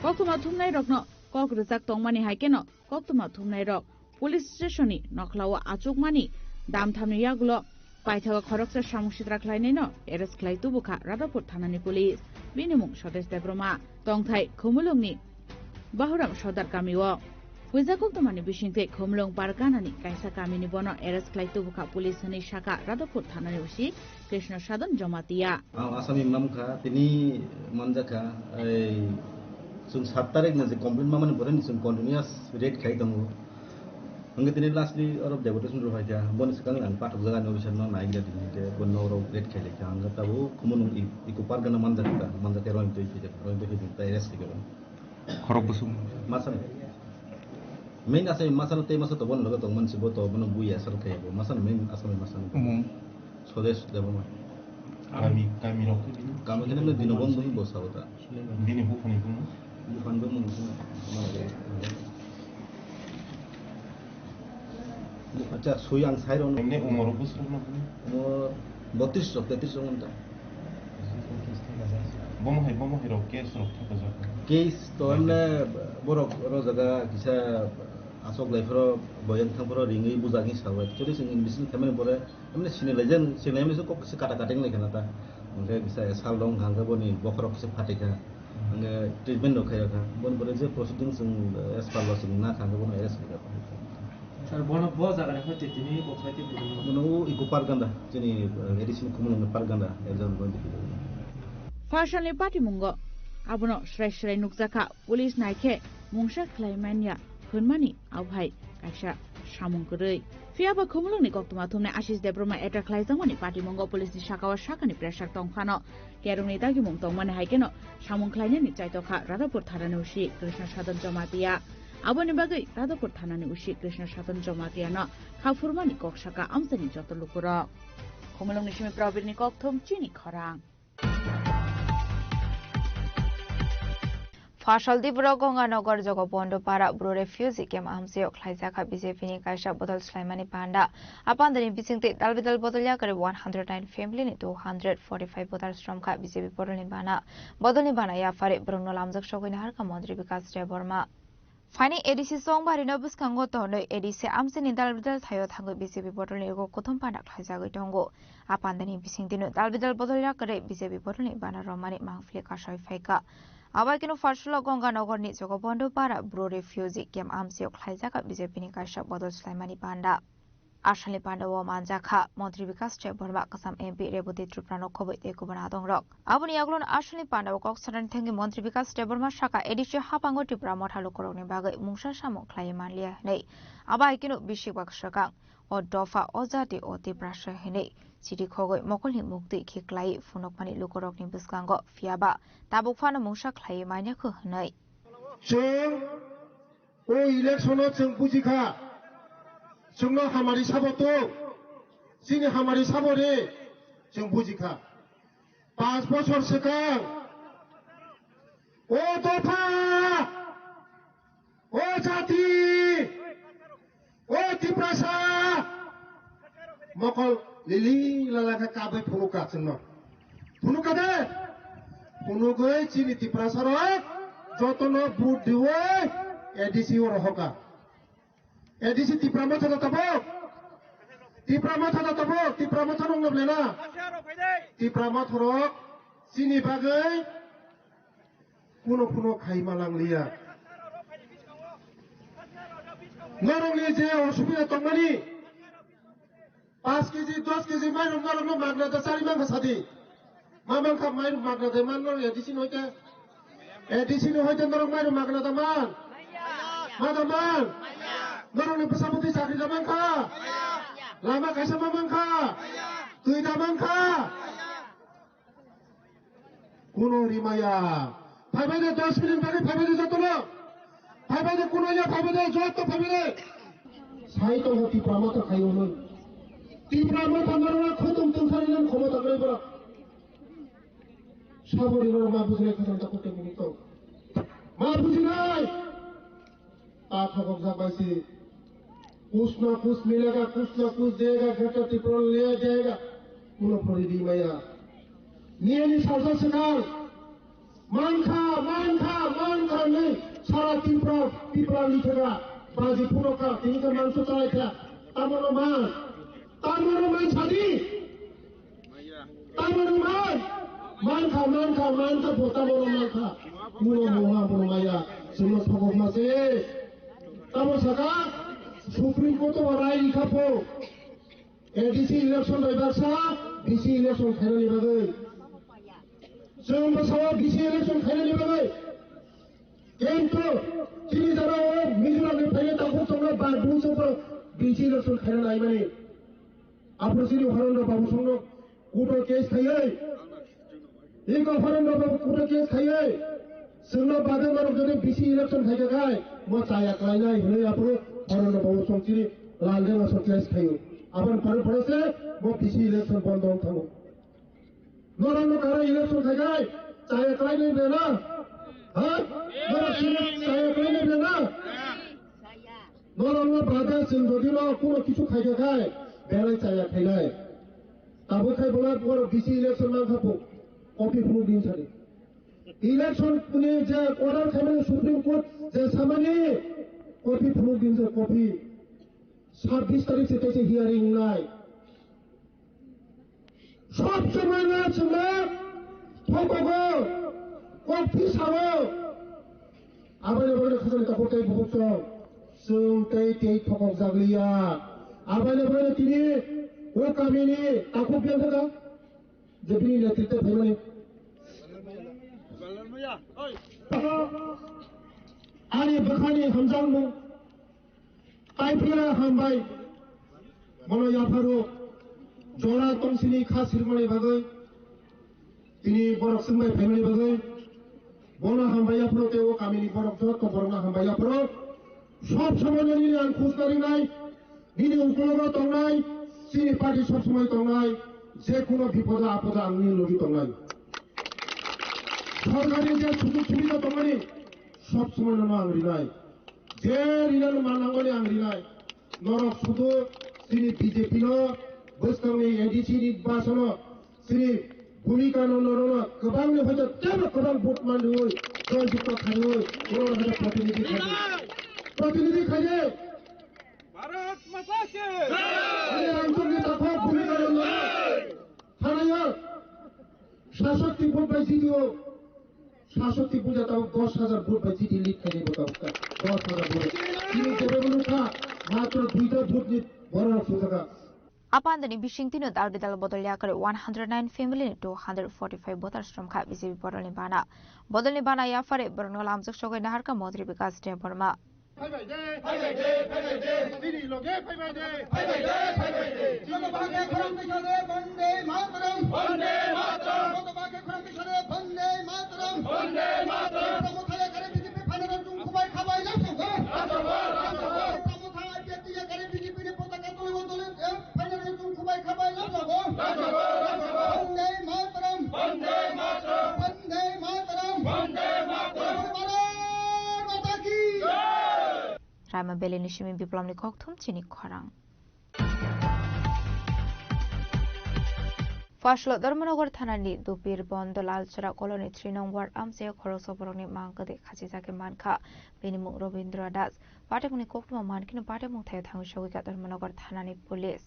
Koktwma thumnairokno kok rwjak tongmani hai kheno koktwma thumnairok police station ni nokhlao achukmani damthamni yagulo paithago khoroksa samung sitra khlainaino arrest khlai tubukha Radhapur thanani police. Bini mung Swadesh Debbarma, tongthai Khumulwngni Bahuram Sodar kamio. Puija koktwmani bisingtwi Khumulwng Parganani kaisa kamini bono arrest khlai tubukha police hwnwi sakha Radhapur thanani O C Krishna Sadhan Jamatia. Ang Asami mamkha, tini manjakha, ei, chwng sat tarik ni je complaint mamani boreni chwng continuous raid khai tongo. Hwnkhe tini lastly oro deputation rw phaikha, boni swkang ang pathok jagani officer no naigra tini hwnkhe bo nok rok raid khai laikha, hwnkhe tabuk Khumulwng i-, Eco Park gana manjakha, manjakhe roni twi phai, roni twi phai tei arrest khai kha. Khorok bwswk. Masa ni. Main asai masa tei masa to bono loge tongmani si bo to bono bui asal khe bo. Masa ni main asal masa ni. Mung. Swadesh Debbarma. Kami, kami rok. Kami kene bini dino bom bui bo sabo ta. Bini buphani bumo. Buphan bo mung sina. Acha, sui ang sai rok. Ende umor bwswk no. Umor botris rok, tetris rok wngkha. Bomo hai, bomo hai rok case rok thapajak. Case to emne borok oro jaga kisa asok lai phoro boyang thang phoro ringwi bujak ni sawi. Chori sing investigation khaimani pore emne sini lai jen, sini lai emne kok se kata kata lai khana ta. Hwnkhe kisa sal dong hwnkhe boni bokhorok kisa phatikha. Treatment rok khairokha. Boni pore je proceedings chwng as per law chwng na kha, bono arrest khairokha. Sir, bono bo jaga ni hoi tini kok sai tini. Bono o iko park ganda, chini, eh, A D C ni Khumulwng ni park ganda, exam bono dikhi. Phasalni patimungo abono srai srai nukjakha, police naikhe mungsa khlai manya hwnmani abohai kaisa samung kwrwi. Phiyaba Khumulwngni koktwma thumnai Ashish Debbarma attack khlaijakmani patimungo police ni sakao sakani pressure tongphano, kerongni dagimung tongmani hai kheno samung khlainani chaitokha Radhapur thanani usi Krishna Sadhan Jamatia. Aboni bagwi Radhapur thanani usi Krishna Sadhan Jamatiano khaphurmani kok saka amchaini joto lukurok. Khumulwngni simi Probirni kokthum chini khorang. Phasal Tripura Ganganagar Jagabandhu Para Bru Refugee Camp amchaio khlaijakha B J P ni kaisa bodol swlaimani panda. A pandani bisingtwi dalbidal bodol yakarwi one hundred nine family ni two hundred forty-five voters romkha B J P bodolni bana. Bodolni bana yaphari borokno lamjak sogwi naharkha Montri Bikash Debbarma. Phaini A D C chongbarino bwskango tonwi A D C amchaini dalbidal thaio thangwi B J P bodolni ego kothom panda khlaijagwi tongo. A pandani bisingtwino dalbidal bodol yakarwi B J P bodolni bana romani mangpili kasai phaikha. Abai kheno Phasalni Ganganagarni Jagabandhu Para Bru Refugee Camp amchaio khlaijakha B J P ni kaisa bodol swlaimani panda. Asalni pandao manjakha Montri Bikash Debbarma, Kasam M P Rebati Tripura no khobwi tei kubun adongrok. Aboni yagulo asalni pandao kok sanani thangwi Montri Bikash Debbarma sakha A D C hapango Tripura motha lukurokni bagwi mungsa samung khlaiwi manliya hwnwi. Abai kheno bisik baksa swkang o dopha o jati o Tiprasa hwnwi chiti khogwi mokolni muktwi khiklaiwi phunukmani lukurokni bwskango, phiyaba tabuk phano mungsa khlaiwi manya kho hwnwi. Chwng o election o chwng bujikha, chwngno hamari sabo to, chini hamari sabo re chwng bujikha. Panch bochor swkang o dopha, o jati, o Tiprasa mokol lili lala khe kabwi phunukha chwngno. Phunukha de? Phunugwi chini Tiprasa rok jotono vote diwi A D C o rohorkha. A D C Tipra Motha da tabuk? Tipra Motha da tabuk? Tipra Motha nung nabla na? Tipra Motha rok chini bagwi kuno kuno khai malang liya. Norokni je osubida tongmani, paanch kg, dos kg mairok norokno magna da chari mankha sadi. Ma mankha mairok magna da man norok A D C ni hoite? A D C ni hoite norok mairok magna da man? Ma da man? Norokni bwsa bwtwi chakri da mankha? Lama kaisa ma mankha? Twi da mankha? Kuno rimaya. Phaibai de dos minute bagwi phaibai de jotono. Phaibai de kuno ya phaibai de joto phaibai de. Sai tongo Tipra Motha khai hwnwi. Tipra Motha norok khotom tungsari nang khomota gwnai borok. Saboni norok ma bujinai khajang ta kote muni tong. Ma bujinai. Ta thokok jak bai si. Kuch na kuch milega, kuch na kuch dega, Greater Tipraland liya jayega. Kuno phori di maya. Niyani salsa swkang. Mankha, mankha, mankha hinwi sara Tripura, Tripura lithega. Baji phunokha, tini khe mangso chalaikha. Tamono man. Tamono man sadi. Tamo rwmai? Mankha, mankha, mankha, bo tamo rw mankha. Muno mungha muno maya, chwngno thogokma se. Tamo saka, Supreme Court o rai rikha pho. A D C election bai baksa, B C election khainani bagwi. Chwng bwsao B C election khainani bagwi. Kintu, chini jora o Mizoram ni phainai takhuk chwngno ba bui chwngno B C election khaina naimani. Aphuru chini Horendra Babu songno court o case khaiwi, iko Horendra Babu court o case khaiwi, chwngno bagwi norok jodi B C election khaikha khai, mo chaya klainai hinwi aphuru Horendra Babu song chini Laldenga song case khaiwi. Aboni pore pore se mo B C election bondo wng thango. Norok no kara election khaikhai, chaya klainai bena? Ha? Norok sini chaya klainai bena? Norok no brother chwng jodi no kuno kichu khaikha khai, belai chaya khainai. Tabuk khai bola borok B C election mankha po, copy phunuk din sadi. Election ni je order khaimani Supreme Court je samani, copy phunuk din sa copy. Sabbish tarik se kaisa hearing nai. Sob somoi no chwngno thokogo. Kok phi sabo. Aboni bagwi khajani takhuk tei bukhuk chwng. Chwng tei tei thokok jagliya. Aboni bagwi tini o kamini takhuk biyang thaka. Je bini netritwe phaimani. Ani bwkhani hamjakmung. Taiphila hambai. Bono yapharo jora tongsini kha sirmani bagwi. Tini borok swngbai phaimani bagwi. Bono hambai yapharo tei o kamini borok joto borokno hambai yapharo. Sob somoino nini ang khujna rinai. Nini ukulogo tongnai. Chini party sob somoi tongnai. Je kuno bipodo apodo ang nini logi tongnai. Sorkarni je sujog subida tongmani sob somoino ang rinai. Je rinani manangmani ang rinai. Norok sudu chini B J P no bwskangni A D C ni basono chini bhumika no norokno kwbangni hoito tebo kwbang vote manwi joy jukto khainwi norokno hoito protinidhi khainwi. Protinidhi khainwi. Bharat Mata ki! Ani rangchakni takhuk bhumika no norok. Thanayo. Sasok Tibut bai G D O, Sasok Tibut ya tabuk dos hajar vote bai G D lead khainai bo tabuk ta, dos hajar vote. Tini jebe bo nukha, matro duita vote ni borok sujaka. Apandani bising tino dal bidal bodol yakare one hundred nine family ni two hundred forty five voters romkha B J P bodol ni bana. Bodol ni bana yaphare borokno lamjak sogwi naharkha Montri Bikas Debbarma. Phaibai de, phaibai de, phaibai de. Chini loge phaibai de. Phaibai de, phaibai de. Chini loge phaibai de. Bande Mataram. Bande Mataram. Bande Mataram. Bande Mataram. Tipra Motha yakare B J P phainani chwng khubai khabai lapsukgo. Lapsukgo, lapsukgo. Tipra Motha I P F T yakare B J P ni potaka tolibo toli, eh, phainani chwng khubai khabai lapsukgo. Lapsukgo, lapsukgo. Bande Mataram. Bande Mataram. Bande Mataram. Bande Mataram. Bharat Mata ki. Jai. Raima Valley ni simi Biplomni kokthum chini khorang. Phaslo Dharmanagar thanani Dupir Bondo Lalchora colony three nong ward amchai khoroksa borokni mang kwthwi khachijagwi mankha. Bini mung Robindra Das. Patimungni koktwma mankheno patimung thaio thangwi sogwikha Dharmanagar thanani police.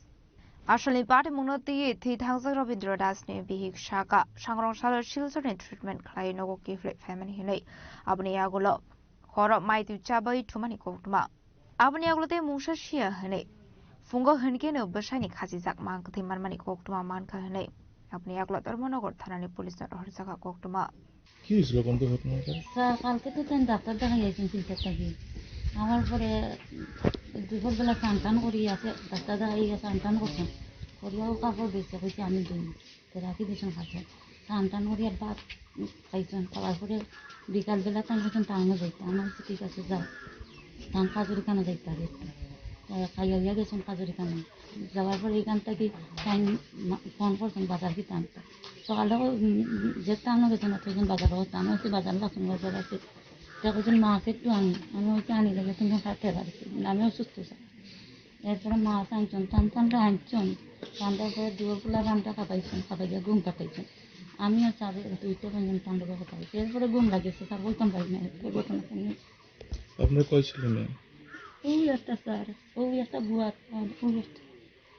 Asalni patimungno twiwi thwi thangjak Robindra Dasni bihik saka sangrong salo Silchorni treatment khlai nogo kiphilwi phaimani hinwi. Aboni yagulo horo maitwi chabai thumani koktwma. Aboni yagulo tei mungsa siya hinwi phungo hinkhe no bwsaini khachijak mang kwthwi manmani koktwma mankha hinwi aboni yagulo Dharmanagar thanani police no rohorjakha koktwma. কি হয়েছিল? কোন ঘটনাটা? স্যার, কালকে তো তাই ডাক্তার দেখাই আইছেন তিনটার থাকি। আমার পরে দুপুরবেলা স্নান টান করি আছে, ডাক্তার দেখাই আছে, স্নান টান করছেন। করিয়াও কাপড় বেঁচে কইছে আমি দিই। তো রাখি দিয়েছেন কাছে। স্নান টান করিয়া ভাত খাইছেন, খাওয়ার পরে বিকালবেলা তাই বলছেন টাউনে যাইতে। আমি বলছি, "ঠিক আছে, যাও।" তখন কাজুরি কানা যাইতে হবে একটু। তাই খাইয়া হইয়া গেছেন কাজুরি কানা। যাওয়ার পরে এখান থেকে তাই মা-, ফোন করছেন বাজার কিনতে আনতে। সকালে ও, উম, যে টাউনে গেছেন, অতজন বাজার হতো। আমি হচ্ছে বাজার লাসুন বাজার আছে। তা বলছেন, "মাছ একটু আনি।" আমি হচ্ছে আনি গেলে তুমি খাতে পারছি। আমি অসুস্থ স্যার। এরপরে মাছ আনছেন, টান টান আনছেন। রান্নার পরে দুপুরবেলা রান্না খাবাইছেন, খাবাইয়া ঘুম পাঠাইছেন। আমিও চাবে দুইটা পর্যন্ত রান্না খাবাইছি। এরপরে ঘুম লাগেছে, স্যার বলতাম পারি না। এরপরে ঘটনা শুনি। আপনার কয় ছেলে মেয়ে? ওই একটা স্যার, ওই একটা বুয়া, আর ওই একটা।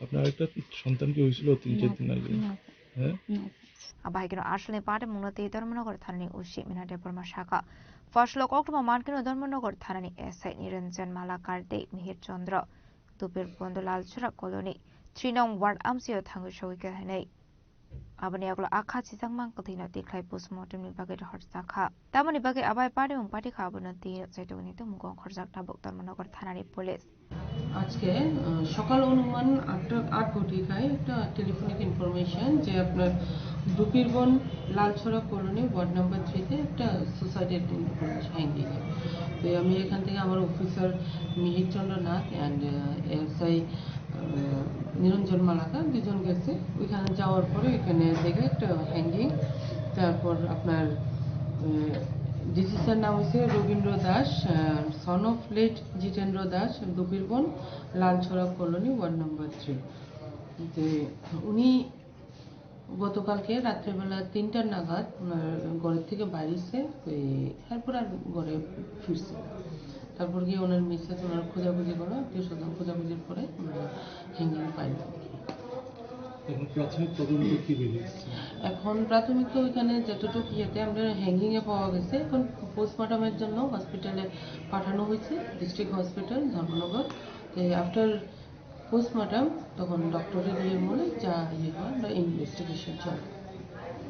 আপনার একটা সন্তান কি হয়েছিল তিন চার না, দিন আগে? না, স্যার। হ্যাঁ? না, sir. Abahaikeno asalni patimungno tei Dharmanagar thanani O C Mina Debbarma saka. Phaslo koktwma mankeno Dharmanagar thanani S I Niranjan Malakar tei Mihir Chandra. Dupir Bondo Lalchora colony three nong ward amchaio thangwi sogwikha hinwi. Aboni yagulo a kha chijakmang kwthwino tikhlai postmortemni bagwi rohorjakha. Tamoni bagwi abai patimung patikha abono twi rwchai tongni tongmung ongkhorjak tabuk Dharmanagar thanani police. আজকে, আহ, সকাল অনুমান আটটা, আট ঘটিকায় একটা telephonic information যে আপনার দুপিরবন লালছড়া কলোনি ওয়ার্ড নাম্বার থ্রিতে একটা সুসাইডের ইনফরমেশন হ্যাঙ্গিং। তো আমি এখান থেকে আমার অফিসার মিহির চন্দ্র নাথ অ্যান্ড, আহ, এসআই, আহ, নিরঞ্জন মালাকার দুজন গেছে। ওইখানে যাওয়ার পরে ওইখানে দেখে একটা হ্যাঙ্গিং। তারপর আপনার, আহ, ডিসি স্যার নাম হচ্ছে রবীন্দ্র দাস, আহ, son of late Jitendra Das, Dupirban, Lalchhara colony, ward number three. যে উনি গতকালকে রাত্রেবেলা তিনটা নাগাদ ওনার ঘরের থেকে বাইরেছে, ওই এরপর আর ঘরে ফিরছে। তারপর গিয়ে ওনার মিসেস ওনার খোঁজাখুঁজি করো, আত্মীয় স্বজন খোঁজাখুঁজির পরে ওনারা হ্যাঙ্গিং পাইল। এখন প্রাথমিক তদন্তে কি বেরিয়েছে? এখন প্রাথমিক তো ওইখানে যতটুকু ইয়েতে আমরা হ্যাঙ্গিং এ পাওয়া গেছে, এখন পোস্টমর্টমের জন্য হসপিটালে পাঠানো হয়েছে, ডিস্ট্রিক্ট হসপিটাল ধর্মনগর। তো আফটার পোস্টমর্টম তখন ডক্টরের ইয়ে বলে যা ইয়ে হয়, আমরা ইনভেস্টিগেশন চলে।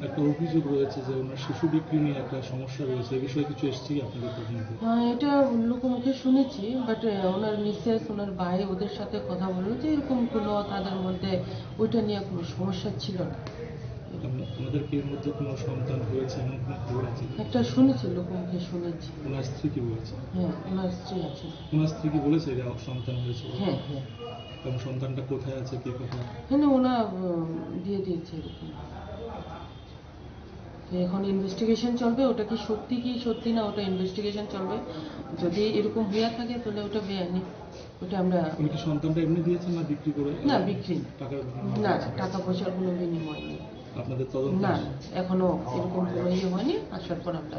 একটা অভিযোগ রয়েছে যে ওনার শিশু বিক্রি নিয়ে একটা সমস্যা রয়েছে, এ বিষয়ে কিছু এসছে কি আপনাদের তদন্তে? হ্যাঁ, এটা লোকমুখে শুনেছি, বাট ওনার মিসেস, ওনার ভাই ওদের সাথে কথা বললো যে এরকম কোনো তাদের মধ্যে ওইটা নিয়ে কোনো সমস্যা ছিল না। আপনাদের কি এর মধ্যে কোনো সন্তান হয়েছে এমন কোনো খবর আছে? একটা শুনেছি, লোকমুখে শুনেছি। ওনার স্ত্রী কি বলেছে? হ্যাঁ, ওনার স্ত্রী আছে। ওনার স্ত্রী কি বলেছে যে সন্তান হয়েছে? হ্যাঁ, হ্যাঁ। এবং সন্তানটা কোথায় আছে, কে কোথায়? হ্যাঁ, না, ওনা উম, দিয়ে দিয়েছে এরকম। তো এখন ইনভেস্টিগেশন চলবে, ওটা কি সত্যি কি সত্যি না, ওটা ইনভেস্টিগেশন চলবে। যদি এরকম হয়ে থাকে তাহলে ওটা বেআইনি, ওটা আমরা উনি কি সন্তানটা এমনি দিয়েছেন না বিক্রি করে? না, বিক্রি। টাকার বিনিময়ে না, দিয়েছেন? টাকা পয়সার কোনো বিনিময় নেই। আপনাদের তদন্ত না, আছে? এখনো এরকম কোনো ইয়ে হয়নি, আসার পর আমরা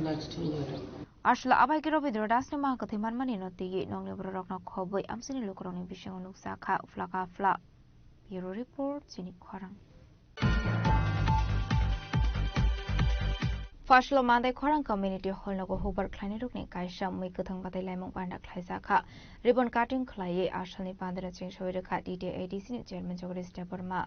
নেক্সট ইয়ে হবে। Aswla abai khe Robindra Das ni maha kwthwi manmani no twiwi nokni bororokno khobwi amchaini lukurokni bisingo nuksa kha, phla kha phla. Bureau Report, chini khorang. Phaslo Mandai Khorang Community Hall nogo hubar khlainai rokni kaisa mui kwthang batai laimung panda khlaijak kha. Ribbon cutting khlaiwi asalni pandano chengsawi rwkha T T A D C ni chairman Jagadish Debbarma.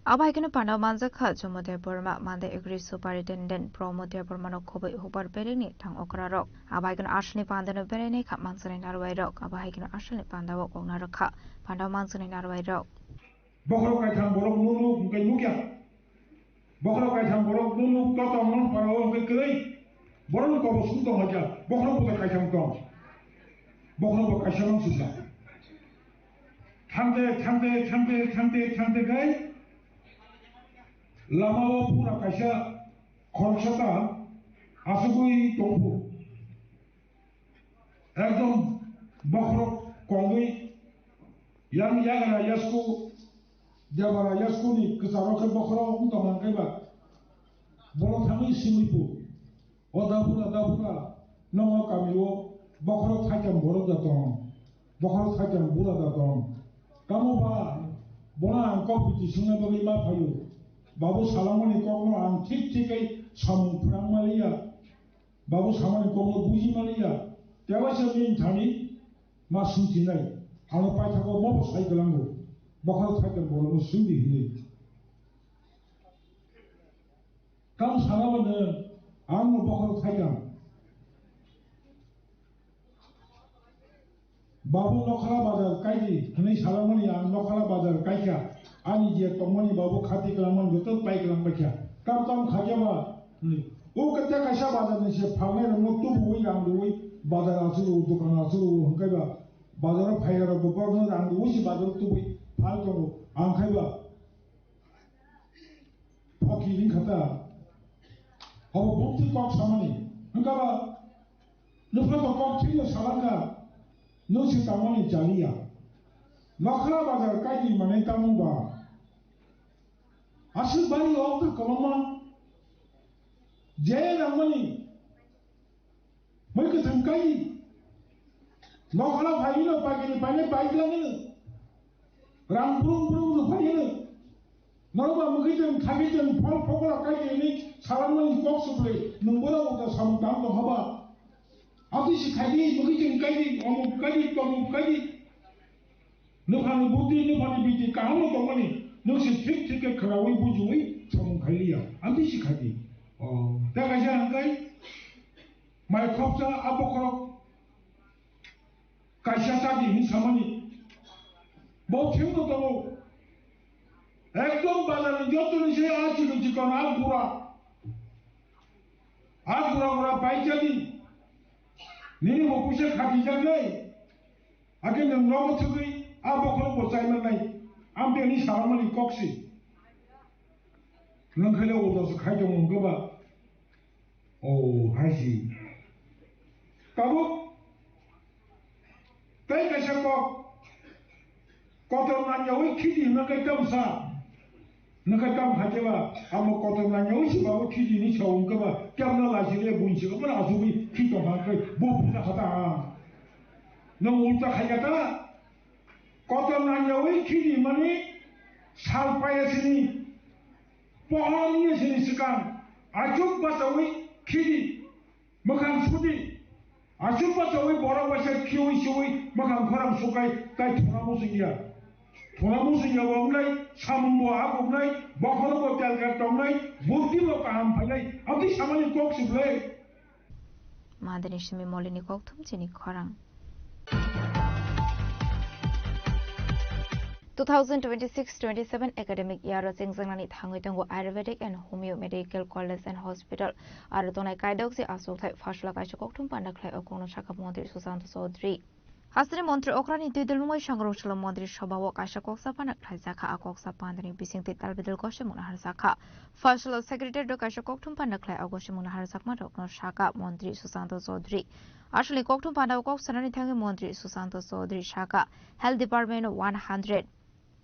Abo hai kheno pandao manjak kha Jomo Debbarma, Mandai Agri Superintendent Pramod Debbarma no khobwi hubar belengni thang okrarok. Abo hai kheno asalni pandano berainai kha mansanai narwai rok. Abo hai kheno asalni pandao kokna rwkha pandao mansanai narwai rok. Bokhorok kaitham borok nunu hwnkhe nukya. Bokhorok kaitham borok nunu totong non parao hwnkhe kwrwi. Borokni kobor sung tong hwnkhe bokhorok buda kaitham tong. Bokhorok bo kaisa mang sisa. Thangte, thangte, thangte, thangte, thangte khe lamao pura kaisa khoroksa ta asugwi tongphu. Ekdom bokhorok kongwi yang yagra yasku, debara yasku ni kwcharo khe bokhorok wng tong khe ba. Borok thangwi simi phu. O dabura, dabura, nogo kamio bokhorok thaicham borok da tong, bokhorok thaicham bura da tong. Tamo ba, bono ang kok biti swngnai bagwi ma phaio. Babu salamani kokno ang thik thik khe samung phrang maliya. Babu samani kokno buji maliya. Tewaisa min thani ma sungchinai. Ano paithago mobo sai kwlango. Bokhorok thaicham borokno sungdi hinwi. Tamo sana bwno ang no bokhorok thaicham. Babu Nokhla bazar kaidi hwnwi salamani ang Nokhla bazar kaikha. Ani je tongmani babu khati kwlangmani joto pai kwlang paikha. Kam tam khaikha ba hwnwi. O kete kaisa bazar ni se phalnai rokno tubuwi rang rwwi bazar achuru, dokan achuru hwnkhe ba bazaro phaiya rok bo borokno rang rwwi se bazaro tubui phal tongo. Ang khai ba Phoki wngkha ta. Obo bumtwi kok samani. Wngkha ba? Nwpha to kok thwino salangkha. Nwng se tangmani chaliya. Nokhla bazar kaidi manwi tamo ba? Aswk bari okta kwbangma. Je nangmani. Mui kwthwng kai. Nokhla phaino pagini phaino bike langino. Rang brum brum rw phaino. Norok ba mui kwthwng khagwi tong phol phokla kai tini salamani kok suklai. Nwng bono uta samung tang tong haba. Ati si khagwi mui kwthwng kai di, omuk kai di, tomuk kai di. Nwphani buti, nwphani biti kaham no tongmani, nwng se thik thik khe khwnaui bujiui samung khai liya. Amtwi si khai di. O, tei kaisa hwnkhe, mai khopsa a bokhorok kaisa chadi hinwi samani. Bo thik no tongo. Ekdom bazar ni joto ni se a chikon chikon a gura. A gura gura pai chadi. Nini bo puisa khati jak nai. Ake nwng nogo thwgwi a bokhorok bo chai mannai, amtwi ani salamani kok se. Nwng khe le ulo se khai tongo hwnkhe ba? O, hai se. Tabuk tei kaisa kok, kotor nangyaui khiti hwnna khe tamo sa. Nwkha kam kha khe ba, amo kotor nangyaui se ba o khiti ni sa wng khe ba, kemna lai se le buin se, obo asugwi khito kha khe bo puja kha ta. Nwng ulta khai ya ta. Kotor nangyaui khini mani sal paya sini. Pohor wngya sini swkang, achuk bachawi khidi, mwkhang sudi, achuk bachawi borok waisa khiwi siwi mwkhang khorang sukai, tai thora muchungya. Thora muchungya bo wngnai, samung bo habuknai, bokhoro bo telkar tongnai, buddhi bo kaham phainai, amtwi samani kok siblai. Madani simi molini kokthum chini khorang. Two thousand twenty-six twenty-seven academic year o chengjaknani thangwi tongo Ayurvedic and Homeo Medical College and Hospital. Aro tongnai kaidok je achukthai phasla kaisa kokthum panda khlai o kokno sakha Montri Sushanta Chaudhary. Hasteni montri okrani twi dulmungwi sangrong salo montri sobao kaisa koksa panda khlaijakha. A koksa pandani bisingtwi talbidal gosimungno harjakha. Phasla secretary rok kaisa kokthum panda khlai o gosimungno harjakma rokno sakha montri Sushanta Chaudhary. Aswlni kokthum panda o kok sanani thangwi montri Sushanta Chaudhary sakha, Health Department o one hundred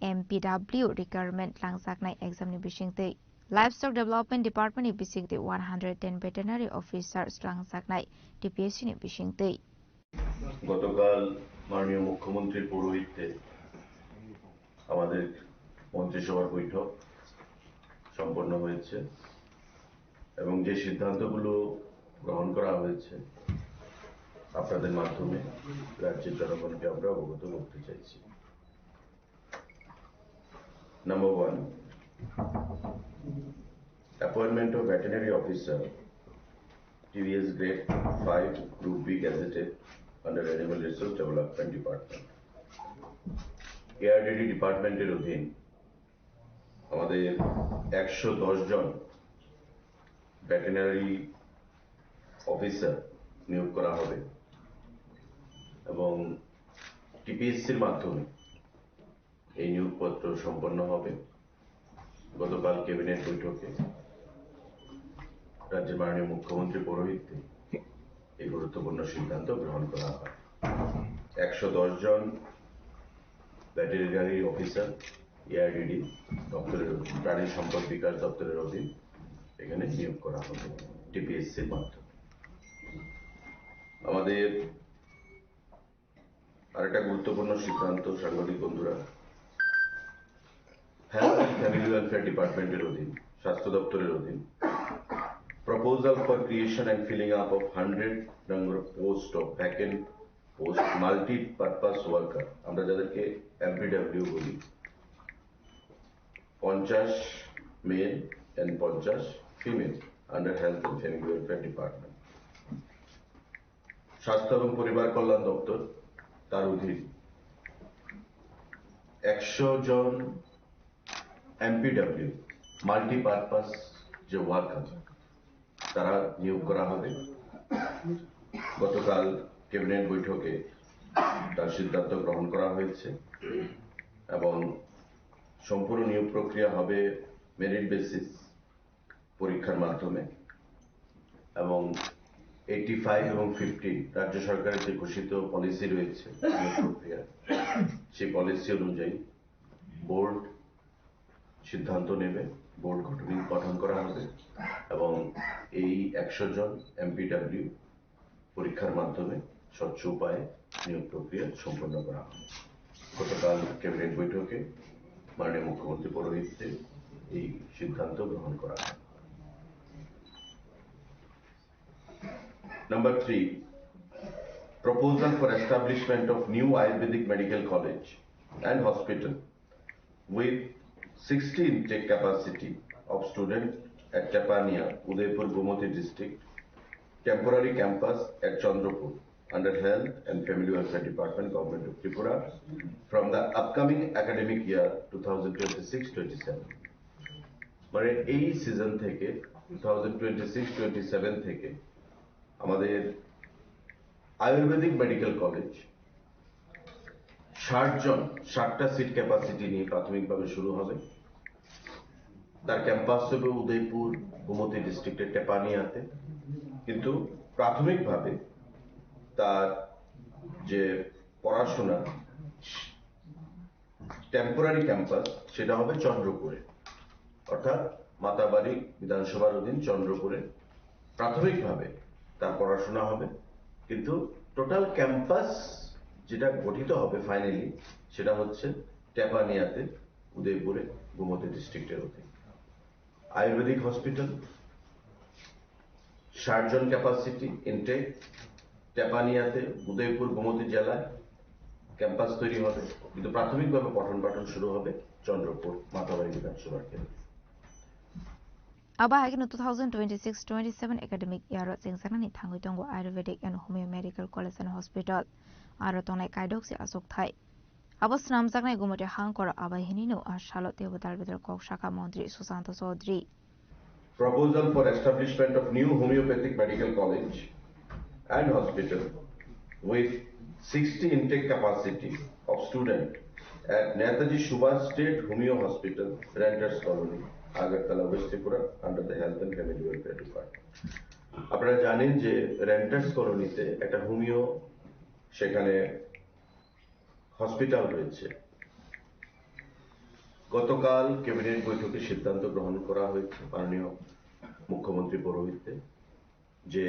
M P W requirement langjaknai exam ni bisingtwi, Livestock Development Department ni bisingtwi one hundred ten veterinary officers langjaknai T P S C ni bisingtwi. গতকাল মাননীয় মুখ্যমন্ত্রীর পৌরোহিত্যে আমাদের মন্ত্রিসভার বৈঠক সম্পন্ন হয়েছে এবং যে সিদ্ধান্তগুলো গ্রহণ করা হয়েছে আপনাদের মাধ্যমে রাজ্যের জনগণকে আমরা অবগত করতে চাইছি। Number one, appointment of veterinary officer, T V S grade five, Group B gazetted under Animal Resource Development Department. ARDD ডিপার্টমেন্টের অধীন আমাদের একশো দশ জন ভেটেরিনারি অফিসার নিয়োগ করা হবে এবং টিপিএসসির মাধ্যমে এই নিয়োগপত্র সম্পন্ন হবে। গতকাল ক্যাবিনেট বৈঠকে রাজ্যের মাননীয় মুখ্যমন্ত্রী পৌরোহিত্যে এই গুরুত্বপূর্ণ সিদ্ধান্ত গ্রহণ করা হয়। একশো দশ জন ভেটেরিনারি অফিসার এআরডিডি দপ্তরের অধীন, প্রাণী সম্পদ বিকাশ দপ্তরের অধীন এখানে নিয়োগ করা হবে টিপিএসসির মাধ্যমে। আমাদের আরেকটা গুরুত্বপূর্ণ সিদ্ধান্ত, সাংবাদিক বন্ধুরা, হেলথ অ্যান্ড ফ্যামিলি ওয়েলফেয়ার ডিপার্টমেন্টের অধীন, স্বাস্থ্য দপ্তরের অধীন, proposal for creation and filling up of hundred number of post of vacant post multi-purpose worker, আমরা যাদেরকে এমপিডব্লিউ বলি, পঞ্চাশ মেল and পঞ্চাশ female under Health and Family Welfare Department। স্বাস্থ্য এবং পরিবার কল্যাণ দপ্তর, তার অধীন একশো জন এমপিডব্লিউ, মাল্টিপারপাস যে ওয়ার্কার, তারা নিয়োগ করা হবে। গতকাল ক্যাবিনেট বৈঠকে তার সিদ্ধান্ত গ্রহণ করা হয়েছে এবং সম্পূর্ণ নিয়োগ প্রক্রিয়া হবে মেরিট বেসিস পরীক্ষার মাধ্যমে এবং এইটি ফাইভ এবং ফিফটিন রাজ্য সরকারের যে ঘোষিত পলিসি রয়েছে নিয়োগ প্রক্রিয়া, সেই পলিসি অনুযায়ী বোর্ড সিদ্ধান্ত নেবে, বোর্ড গঠন, গঠন করা হবে এবং এই একশো জন এমপিডব্লিউ পরীক্ষার মাধ্যমে স্বচ্ছ উপায়ে নিয়োগ প্রক্রিয়া সম্পন্ন করা হবে। গতকাল ক্যাবিনেট বৈঠকে মাননীয় মুখ্যমন্ত্রী পৌরোহিত্যে এই সিদ্ধান্ত গ্রহণ করা হয়। Number three, proposal for establishment of new Ayurvedic Medical College and Hospital with sixty intake capacity of student at Tepania, Udaipur, Gomati district, temporary campus at Chandrapur under Health and Family Welfare Department, Government of Tripura, from the upcoming academic year two thousand twenty-six twenty-seven। মানে এই season থেকে, two thousand twenty six twenty seven থেকে আমাদের Ayurvedic medical college ষাট জন, ষাটটা seat capacity নিয়ে প্রাথমিকভাবে শুরু হবে। তার ক্যাম্পাস হবে উদয়পুর, গোমতী ডিস্ট্রিক্টের টেপানিয়াতে, কিন্তু প্রাথমিকভাবে তার যে পড়াশোনা, টেম্পোরারি ক্যাম্পাস, সেটা হবে চন্দ্রপুরে, অর্থাৎ মাতাবাড়ি বিধানসভার অধীন চন্দ্রপুরে প্রাথমিকভাবে তার পড়াশোনা হবে। কিন্তু টোটাল ক্যাম্পাস যেটা গঠিত হবে ফাইনালি, সেটা হচ্ছে টেপানিয়াতে, উদয়পুরে, গোমতী ডিস্ট্রিক্টের অধীন। আয়ুর্বেদিক হসপিটাল, ষাট জন ক্যাপাসিটি ইনটেক, তেপানিয়াতে, উদয়পুর, গোমতী জেলায় ক্যাম্পাস তৈরি হবে, কিন্তু প্রাথমিকভাবে পঠন পাঠন শুরু হবে চন্দ্রপুর মাতাবাড়ি বিধানসভার কেন্দ্রে। Abo hai kheno two thousand twenty-six twenty-seven academic year o chengjaknani thangwi tongo Ayurvedic and Homeo Medical College and Hospital. Aro tongnai kaidok se achukthai. Abo swnamjaknai Gumoti hangkor abai hinino a salo teibo dalbidal kok sakha montri Sushanta Chaudhary. Proposal for establishment of new homeopathic medical college and hospital with sixty intake capacity of student at Netaji Subhash State Homeo Hospital, Renters Colony, Agartala, West Tripura, under the Health and Family Welfare Department. আপনারা জানেন যে রেন্টার্স কলোনিতে একটা হোমিও সেখানে হসপিটাল রয়েছে। গতকাল ক্যাবিনেট বৈঠকে সিদ্ধান্ত গ্রহণ করা হয়েছে মাননীয় মুখ্যমন্ত্রী পৌরোহিত্যে যে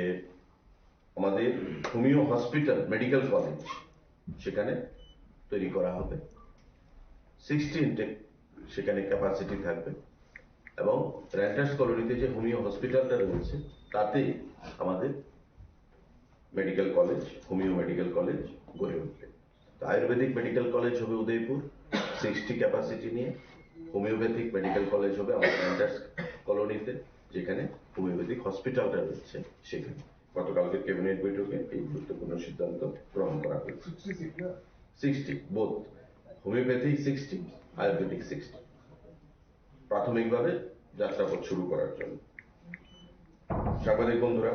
আমাদের হোমিও হসপিটাল মেডিকেল কলেজ সেখানে তৈরি করা হবে। সিক্সটি ইনটেক সেখানে ক্যাপাসিটি থাকবে এবং রেন্টার্স কলোনিতে যে হোমিও হসপিটালটা রয়েছে তাতেই আমাদের medical college, homeo medical college গড়ে উঠবে। তো আয়ুর্বেদিক মেডিকেল কলেজ হবে উদয়পুর, সিক্সটি ক্যাপাসিটি নিয়ে। হোমিওপ্যাথিক মেডিকেল কলেজ হবে আমাদের রেন্টার্স কলোনিতে, যেখানে হোমিওপ্যাথিক হসপিটালটা রয়েছে সেখানে। গতকালকে ক্যাবিনেট বৈঠকে এই গুরুত্বপূর্ণ সিদ্ধান্ত গ্রহণ করা হয়েছে। Sixty both homeopathy sixty, ayurvedic sixty. প্রাথমিকভাবে যাত্রাপথ শুরু করার জন্য। সাংবাদিক বন্ধুরা,